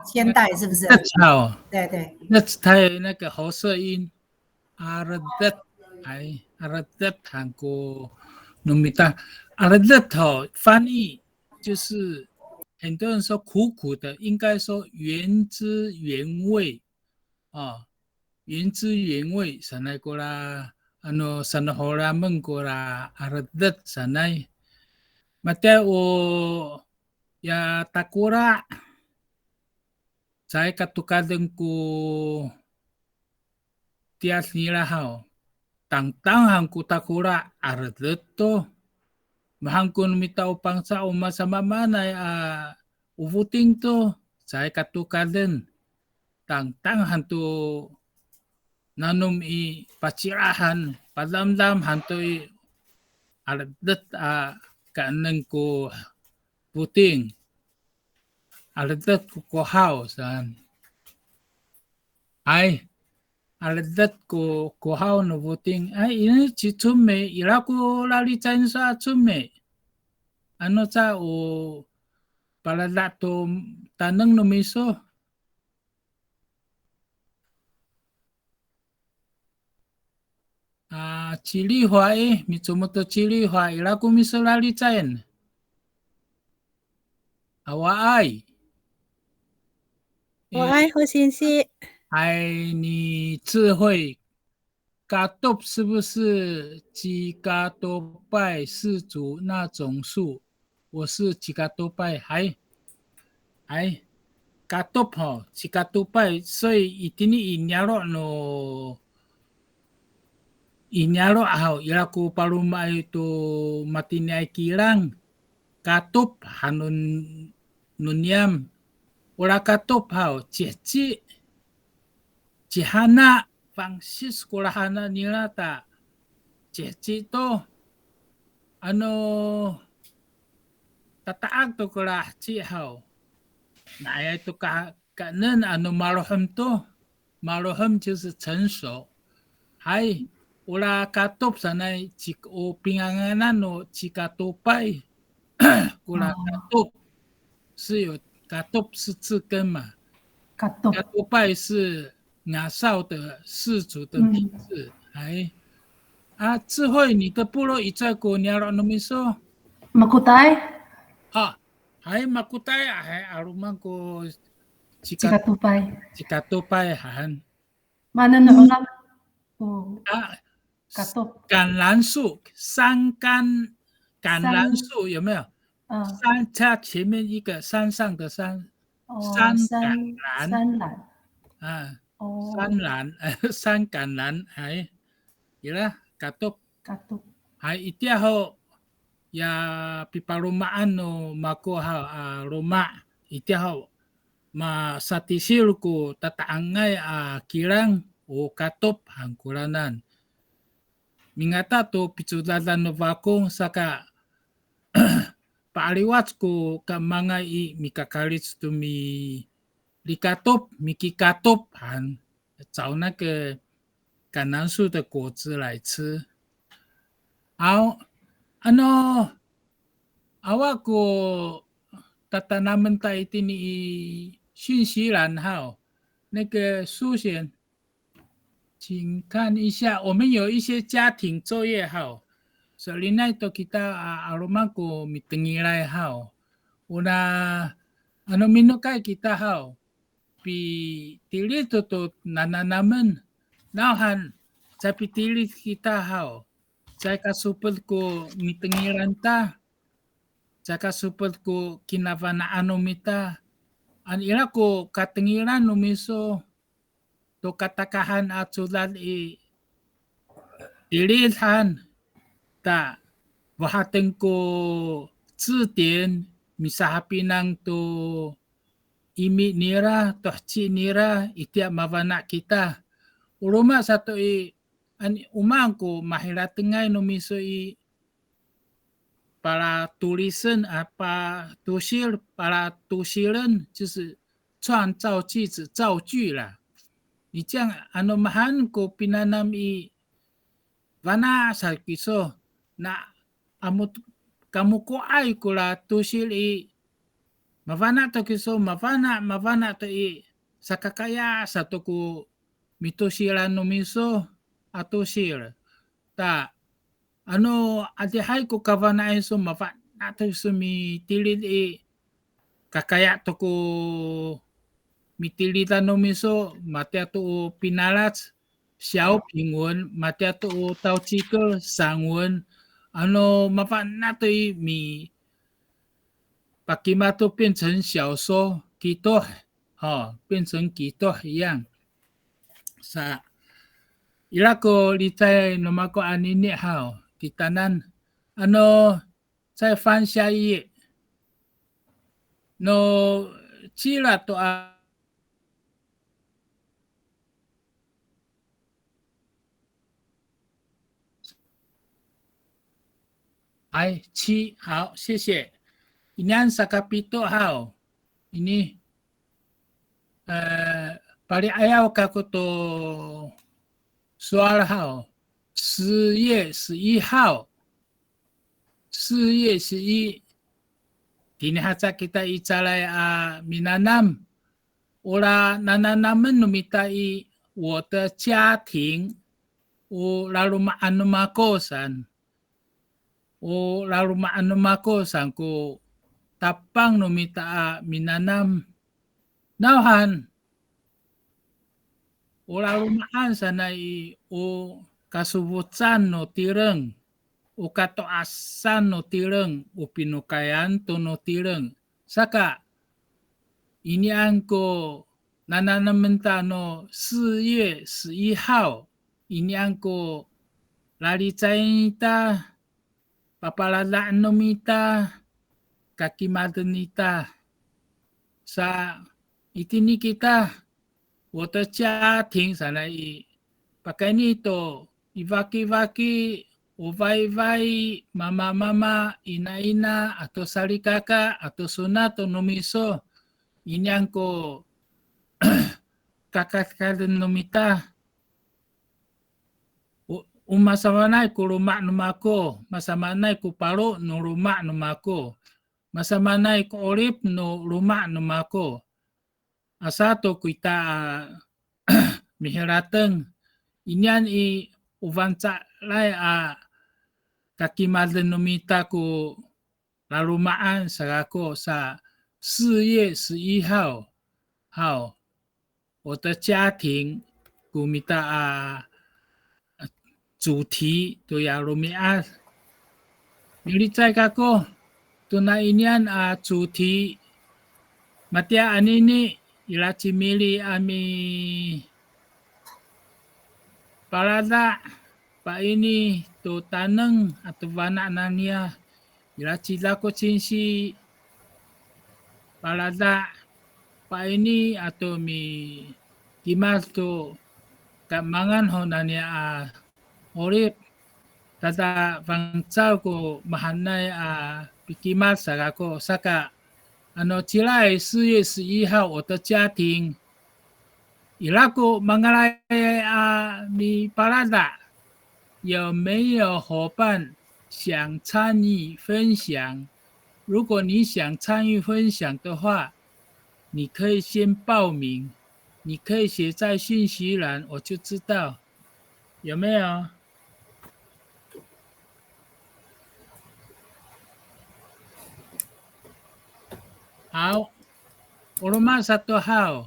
Cintay 是不是？ 'Aredet 哦。 对，对。 'Aredet 它有那个喉塞音，'aredet，哎，'aredet 韩国农民大，'aredet 哦，翻译就是很多人说苦苦的，应该说原汁原味。 哦，原汁原味 sanay kora, ano, sanoholamen kora 'aredet sanay. Matiya o ya takora', caay katokaden ko tiyad nira haw. Tangtang han ko takora', 'aredet to. Mahaen ko no mita o Pangcah o masamaamaanay a o foting to, caay katokaden. Tangtang han to nanom i, pacilah han, padamdam han to i, 'aredet a kaenen ko foting, 'aredet ko kohaw saan. Ay, aledet ko kohaw no foting. Ay, ini ci Comey, ira ko lalicayen sa a Comey. Ano ca o palada to taneng no miso. A, ci Lihwa i, micomod to ci Lihwa, ira ko miso lalicayen. Awaay. 我爱何先生。 Ay, ni 智慧, katop 是不是 cikatopay 氏族那种树？我是 cikatopay, hay. Hay, katop ho, cikatopay, 所以 itini i niyaro' no, i niyaro' haw, ira ko palomaay to matiniay kilang, katop han no niyam, ora katop haw, ciheci, cihana, fangsis kora hana nira ta, ciheci to, ano, tata'ak to kora heci haw. Naayay to ka, kaenen ano malohem to. Malohem 就是成熟. Hay, ora katop sanay ci, o pinganganan no cikatopay. Kora katop 是有, katop 是字根嘛。Katop. Katopay 是 ngasaw 的氏族的名字。Hay. A, 智慧, ni to polo' icowa ko niyaro' no miso? Makotay. A, hay, Makotay, a, hay, 'aloman ko cika, cikatopay. Cikatopay han. Mana no olah? O, a, katop. 橄榄树, 山甘, 橄榄树有没有？嗯。山，它前面一个山上的山，哦，山橄榄。山，山榄。啊，哦。山榄，山橄榄，哎，ira, katop. Katop. Hay, itiya ho, ya pipalomaan no mako haw a loma', itiya ho, masatisil ko tata'angay a kilang, o katop han koranan. Mingata to picodadan no Fakong saka, pa'aliwac ko kaemangay i, mikakalic to milikatop, mikikatop han, 找那个橄榄树的果子来吃。好, ano, awa ko tatanamen ta itini i 讯息栏 haw, 那个苏贤，请看一下，我们有一些家庭作业 haw. So'elinay to kita a, 'aloman ko mitengilay haw. Ona, ano minokay kita haw, pitilid to to nananamen. Nawhan, caay pitilid kita haw. Caay kasoped ko mitengilan ta. Caay kasoped ko kinafana'an no mita. Ano ira ko katengilan no miso to katakahan a codad i, tilid han ta, fohaten ko 字典, misahapinang to imi nira, to heci nira, itiya mafana' kita. O roma sato i, ano o maan ko mahiratengay no miso i, palatolisen, a, patosil, palatosilen, 就是创造句子, 造句啦. Ni 这样, ano mahaen ko pinanam i, fana' sa kiso, na amo, kamoko'ay kora tosil i, mafana' to kiso, mafana', mafana' to i, sakakaya sato ko mitosilan no miso a tosil. Ta, ano adihay ko kafana'an iso, mafana' to kiso mitilid i, kakaya to ko mitilidan no miso, matiya to o pinalac, 小品文, matiya to o 道记歌, 散文, ano mafana' to i, mipakimad to 变成小说, kitoh, ho, 变成 kitoh 一样. Sa, ira ko licay no mako anini haw, kitanan, ano, 再翻下一页. No, cila to a, 哎, 七, 好, 谢谢. Inian sakapito haw. Ini, eh, pali'ayaw kako to sowal haw, 四月十一号, 四月十一, tini haca kita i calay a minanam, ora nananamen no mita i 我的家庭, o laloma'an no mako saan. O laloma'an no mako saan ko tapang no mita a minanam. Nawhan, o laloma'an sanay i, o kasofocan no tireng, o kato'asan no tireng, o pinokayan to no tireng. Saka, inian ko nananamen ta no 四月十一号, inian ko lalicay nita, papaladaen no mita, kakimaden nita. Sa itini kita, 我的家庭 sanay i, pakayni to i fakifaki, o fa'ifa'i, mamamama, inaina, ato salikaka, ato sona to no miso, inian ko kakadkaden no mita. O, o masamaanay ko loma' no mako, masamaanay ko paro no loma' no mako, masamaanay ko 'orip no loma' no mako. Asa to ko ita a miharateng, inian i o fangcalay a kakimaden no mita ko laloma'an sa kako sa 四月十一号 haw, 我的家庭 ko mita a 主题 toya romi'ad. Milicay kako tona inian a 主题, matiya anini, ira ci Mili a mipalada' paini to taneng ato fana' naniya, ira ci Lako Cingsi palada' paini ato mikimad to kaemangan ho naniya a 'orip. Tada fangcal ko mahaenay a pikimad sa kako saka, ano cila i 四月十一号 我的家庭, ira ko mangalay a mipalada', 有没有伙伴想参与分享？如果你想参与分享的话，你可以先报名，你可以写在信息栏，我就知道，有没有？好，o roma sato haw.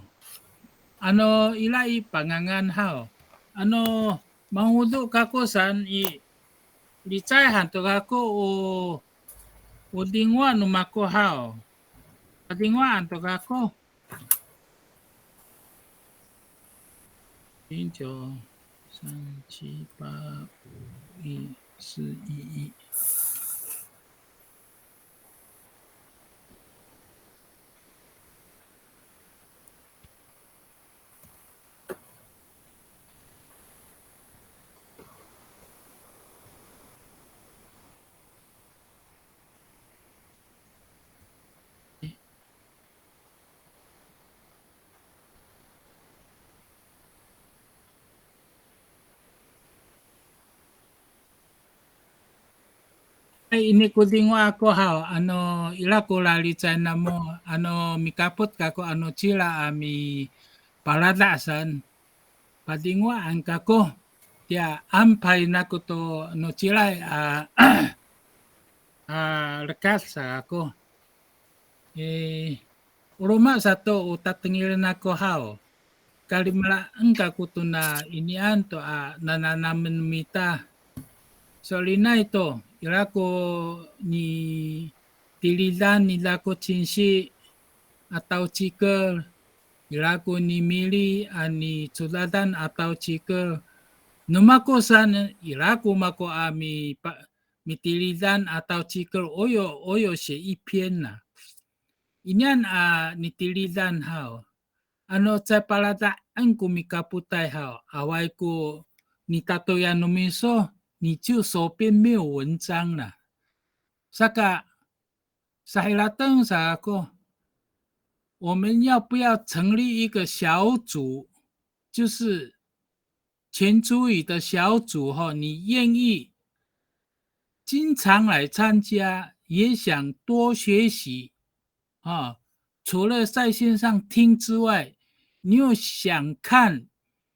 Ano ira i pangangan haw. Ano mangodo kako saan i, licay han to kako o, o 电话 no mako haw. Padingwaan to kako. 零九三七八五一四一一。Hay, ini ko 电话 ako haw, ano ira ko lalicay namo, ano mikapot kako ano cila a mipalada' saan, padingwaan kako, tiya 安排 nako to no cilay a, a lekad sa kako. E, o roma sato o tatengilen ako haw. Kalimelaen kako tona inian to a nananamen mita. So'elinay to, ira ko nitilidan ni Lako Cingsi a tawcikel, ira ko ni Mili a nicodadan a tawcikel. No mako saan, ira ko mako a mipa-, mitilidan a tawcikel, oyo, oyo 写一篇 na. Inian a nitilidan haw. Ano caay palada'en ko mikapotay haw, awaay ko nitatoyan no miso, 你就手边没有文章了. Saka, sahirateng sa ako, 我们要不要成立一个小组，就是全族语的小组哈，你愿意经常来参加，也想多学习啊，除了在线上听之外，你又想看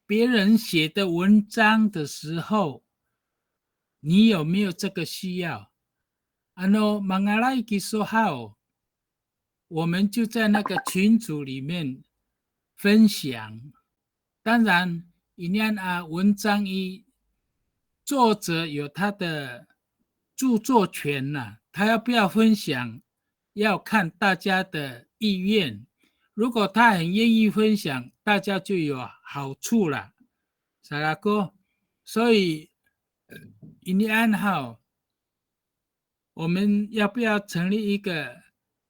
别人写的文章的时候，你有没有这个需要？Ano mangalay kiso haw, 我们就在那个群组里面分享。当然，inian a 文章 i 作者有他的著作权呐，他要不要分享，要看大家的意愿。如果他很愿意分享，大家就有好处了。Salako，所以，呃，inian haw，我们要不要成立一个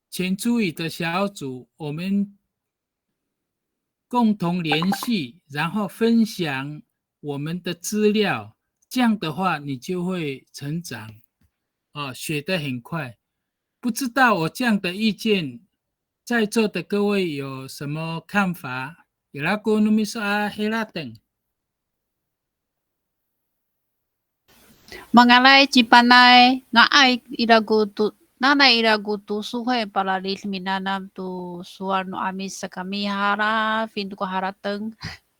全族语的小组？我们共同联系，然后分享我们的资料，这样的话你就会成长，啊，学得很快。不知道我这样的意见，在座的各位有什么看法？Ira ko no miso a harateng. Mangalay ci Panay, nga'ay ira ko to, nanay ira ko 读书会 palarid minanam to sowal no 'Amis sa kami, halafin to ko harateng.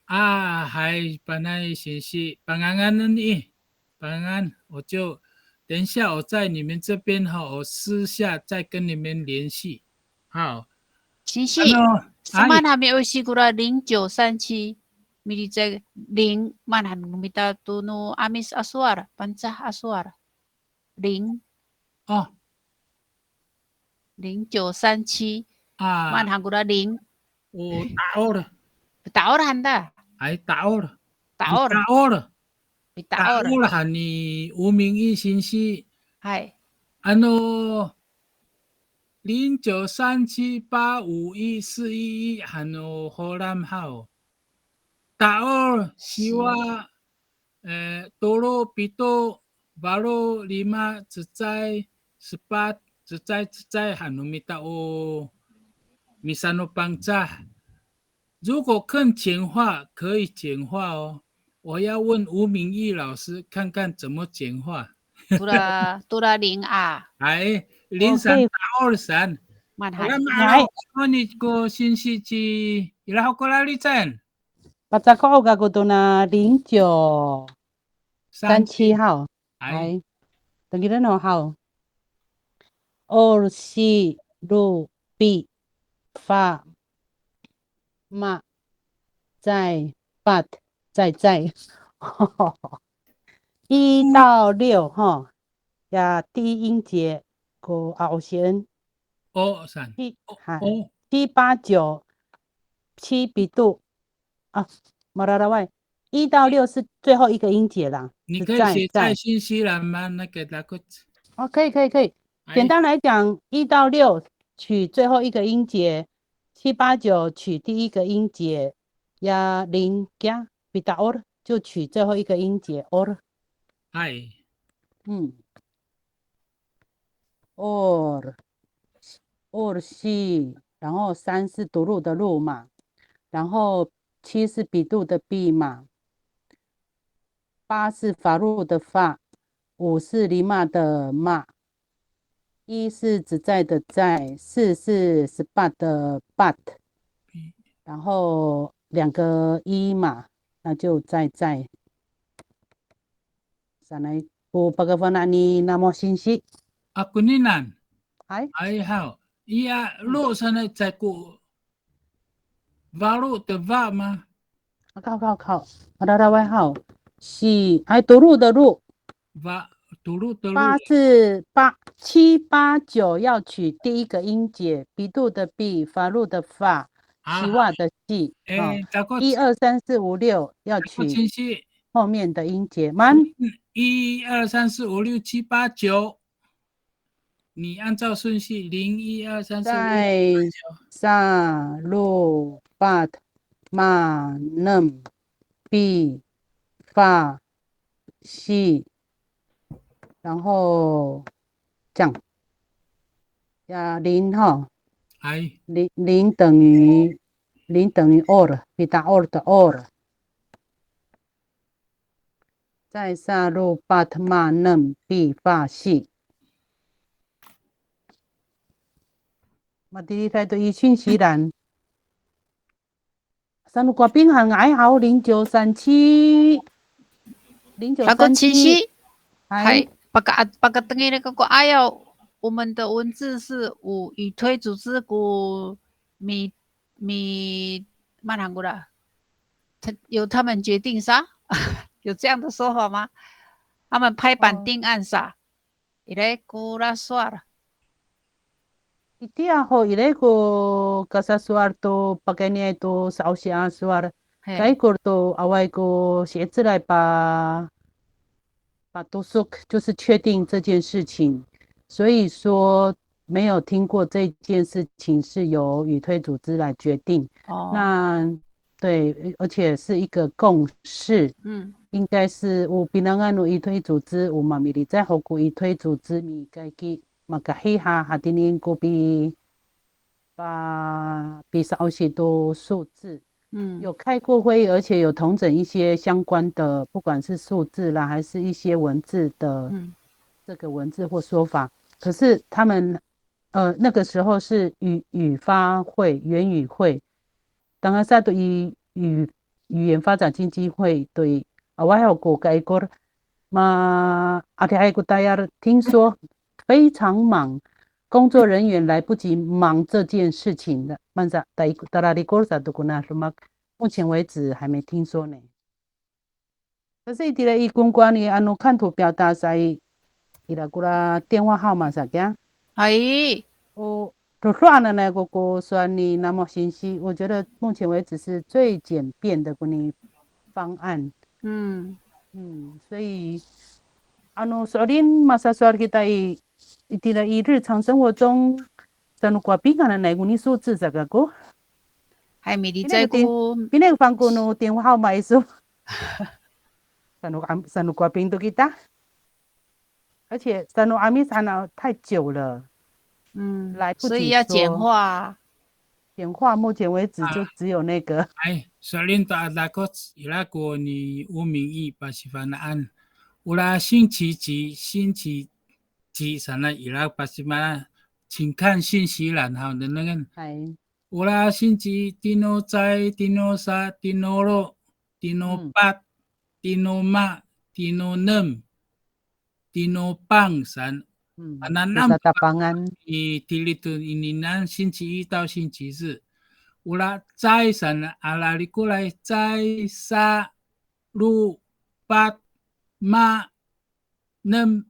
A, hay, Panay singsi, panganganen i, pangangan, 我就，等一下我在你们这边哈，我私下再跟你们联系。好。Singsi, ano, samaan han mi'osi kora 零九三七, milicay 零, maan han no mita to no 'Amis a sowal, Pangcah a sowal. 零. O. 零九三七. A. Maan han kora 零? O ta'or. Ta'or han ta. Ay, ta'or. Ta'or. Ta'or. Pita'or. Ta'or han ni 吴明义 singsi. Hay. Ano, 零九三七八五一四一一 han no Holam haw. Ta'or, siwa, e, tolo, pito, falo, lima, cecay, sepat, cecay, cecay han no mita o misanoPangcah. 如果更简化，可以简化哦。我要问吴明义老师，看看怎么简化。Tora, tora 零 a. Ay, 零 san, ta'or san. Maan han. Ora ma'araw, ano ko singsi ci, ira ho ko lalicayan? Paca'of kako tona 零九三七 haw. Hay. Hay. Tengilen ho haw. Or, si, ro, pi, fa, ma, cay, pat, caycay. 一到六哈，呀，第一音节，ko 'a'osen. O san. 七，o, hay. O. 七八九，七 pito, 啊，mararaway. 一到六是最后一个音节啦。你可以写在信息栏吗？那个 Dakot。哦，可以，可以，可以。哎。简单来讲，一到六取最后一个音节，七八九取第一个音节，ya 零 kiya pita'or 就取最后一个音节 or。哎。嗯。 Or, or si, 然后三是 tolo 的 lo 嘛，然后七是 pito 的 pi 嘛，八是 falo 的 fa，五是 lima 的 ma，一是 cecay 的 cay，四是 sepat 的 pat，然后两个一嘛，那就 caycay。 Sanay ko pakafana' ni Namo singsi. A, koninan. Hay. Hay haw. Iya, lo sanay caay ko falo 的 fa 吗？Kaw, kaw, kaw. Mararaway haw. Si, hay, tolo 的 lo. Fa, tolo 的 lo. 八是八，七八九要取第一个音节，pito 的 pi，falo 的 fa，啊，siwa 的 si。哎，哦，一二三四五六要取后面的音节。Maan? 一二三四五六七八九。你按照顺序，零一二三四五六七八九。在 sa, ro, pat, ma, nem, pi, fa, si，然后这样，呀，零哈，哎。零，零等于，零等于 or，pita'or 的 or。在下路八马能比法系。马蒂利台的一讯息栏。三路挂兵很矮好，零九三七，零九三七。Hay, paka, pakatengil kako ayaw, 我们的文字是有语推组织 ko mi, mi, manang ko la. 他，由他们决定 sa？有这样的说法吗？他们拍板定案 sa？Ira ko la sowal. Itiya ho, ira ko kasasowal to pakayni to sa'osi a sowal. He. Kaikor to awaay ko si'icelay pa, patosok, 就是确定这件事情。所以说，没有听过这件事情是由语推组织来决定。哦。那，对，而且是一个共识。嗯。应该是 o pinangan no 语推组织，o mamilicay ho ko 语推组织 mikaiki, makahiha hatini ko pi, pa, pisa'osi to 数字。嗯。有开过会议，而且有统整一些相关的，不管是数字啦，还是一些文字的，嗯。这个文字或说法。可是他们，呃，那个时候是语，语发会，原语会。Tangasa to 语，语，语言发展基金会 to i, awaay ho ko kaikor, ma, adihay ko tayal 听说非常忙，工作人员来不及忙这件事情了。Mansa, ta-, taralikor sato kona demak, 目前为止还没听说呢。可是 itira i kongkoan i, ano 看图表达 sa i, ira kora 电话号码 sa kiya. Hay. O, dodo hananay ko, ko sowal ni Namo singsi, 我觉得目前为止是最简便的 koni 方案。嗯。嗯，所以，ano, so'elin masasowal kita i, itira i 日常生活中, sano ko 平安的 koni 数字 sa kako. Hay, milicay ko. Pinay ko fangko no 电话号码 iso. Sano, sano ko 平安 to kita. 而且 sano 'Amis han, 太久了，嗯，来不及说。所以要简化。简化，目前为止就只有那个。Hay, so'elin to a dakoc, ira ko ni Omin i pasifana'an. Ora 星期几, 星期几 sanay ira pasifana'an, 请看讯息栏 haw, nengnengen. Hay. Ora 星期, tinoocay, tinoosa, tinoolo, tinoopat, tinooma, tinoonem, tinoopang san. Hmm, mananam to pisatapangan. Mitilid to ininan, 星期一到星期日. Ora cay san, a lalikoray, cay, sa, lo, pat, ma, nem,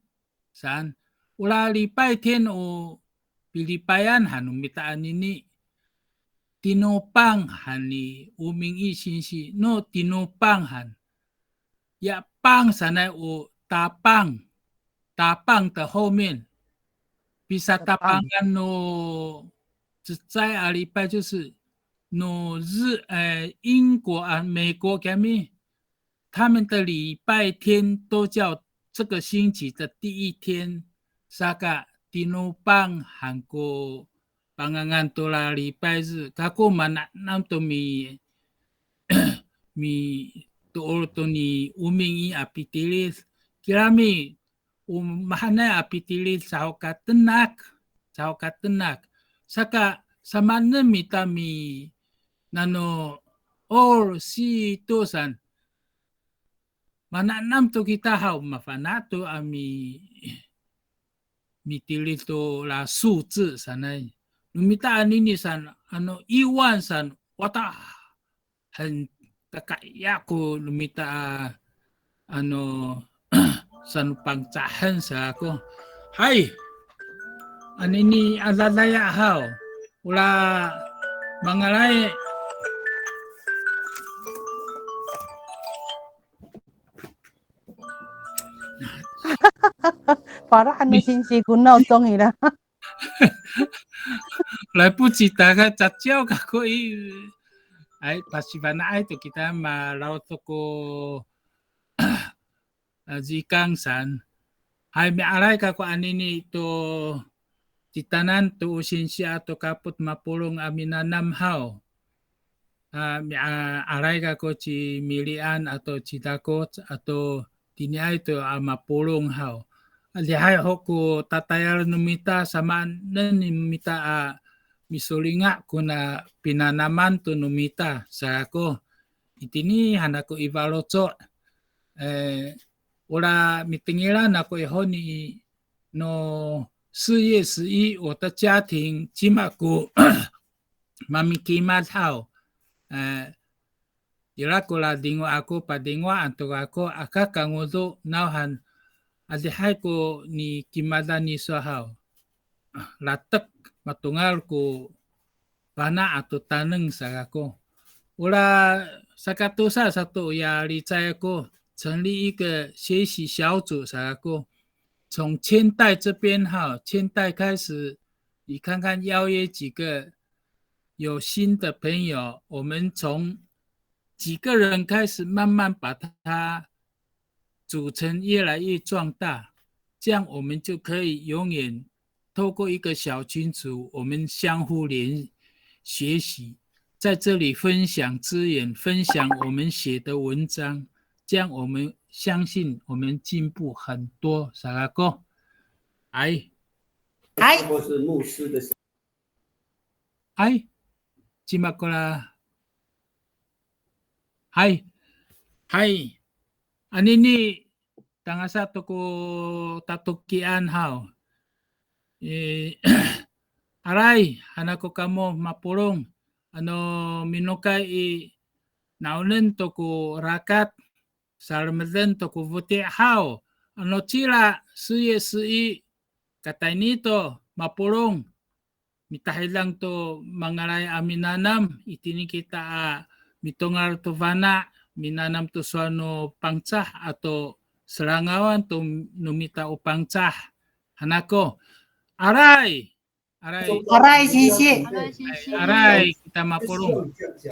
saan. Ora 礼拜天 o pilipayan han no mita anini. Tinopang han ni Omin i singsi, no tinopang han. Ya pang sanay o tapang. Tapang 的后面. Pisatapangan no cecay a 礼拜 就是 no 日, 呃, 英国 a 美国 kiyami. 他们的礼拜天都叫这个星期的第一天。Saka tinopang han ko pangangan to la 礼拜日. Kako mananam to mi, mitoor to ni Omin i a pitilid. Kirami, o mahaenay a pitilid saho ka tenak, saho ka tenak. Saka samaanen mita mi, nano, or, si, to san. Mananam to kita haw, mafana' to a mi, mitilid to la 数字 sanay. No mita anini san, ano, 一万 san, wata, han, kakaya ko no mita a, ano, sano Pangcahen sa ako. Hay! Anini a dadaya haw. Ora mangalay. Para ano singsi ko 闹钟 ira. 来不及打开，caciyaw kako i. Ay, pasifana'ay to kita, malaw to ko, a, zikang san. Hay, mi'aray kako anini to titaanan to o singsi ato kapot mapolong a minanam haw. A, mi'aray kako ci Milian ato ci Dakoc ato itiniay to a mapolong haw. Adihay ho ko tatayal no mita, samaanen no mita a misolinga' kona pinanaman to no mita sa kako. Itini han ako i faloco'. E, ora mitengilan ako i honi no 四月十一 o ta 家庭 cima ko mamikimad haw. E, ira ko ladingo ako, padingoan to kako, aka kangodo, nawhan adihay ko nikimadan iso haw. Latek, matongal ko fana' ato taneng sa kako. Ora sakatosa sato ya licay ako, 成立一个学习小组 sa kako. 从千代这边哈，千代开始，你看看邀约几个有心的朋友，我们从几个人开始，慢慢把它组成越来越壮大，这样我们就可以永远透过一个小群组，我们相互联学习，在这里分享资源，分享我们写的文章，这样我们相信我们进步很多。Sa kako. Ay. Hay. Ay, cima ko la. Hay. Hay. Anini, tangasa to ko tatokian haw. E, aray, han ako kamo mapolong. Ano minokay i, naonen to ko rakat, salemeden to ko foti' haw. Ano cila, 四月十一, katayni to mapolong. Mitahidang to mangalay a minanam, itini kita a mitongal to fana', minanam to sowal no Pangcah ato serangawan to no mita o Pangcah. Han ako, aray, aray. Aray, singsi. Aray, kita mapolong.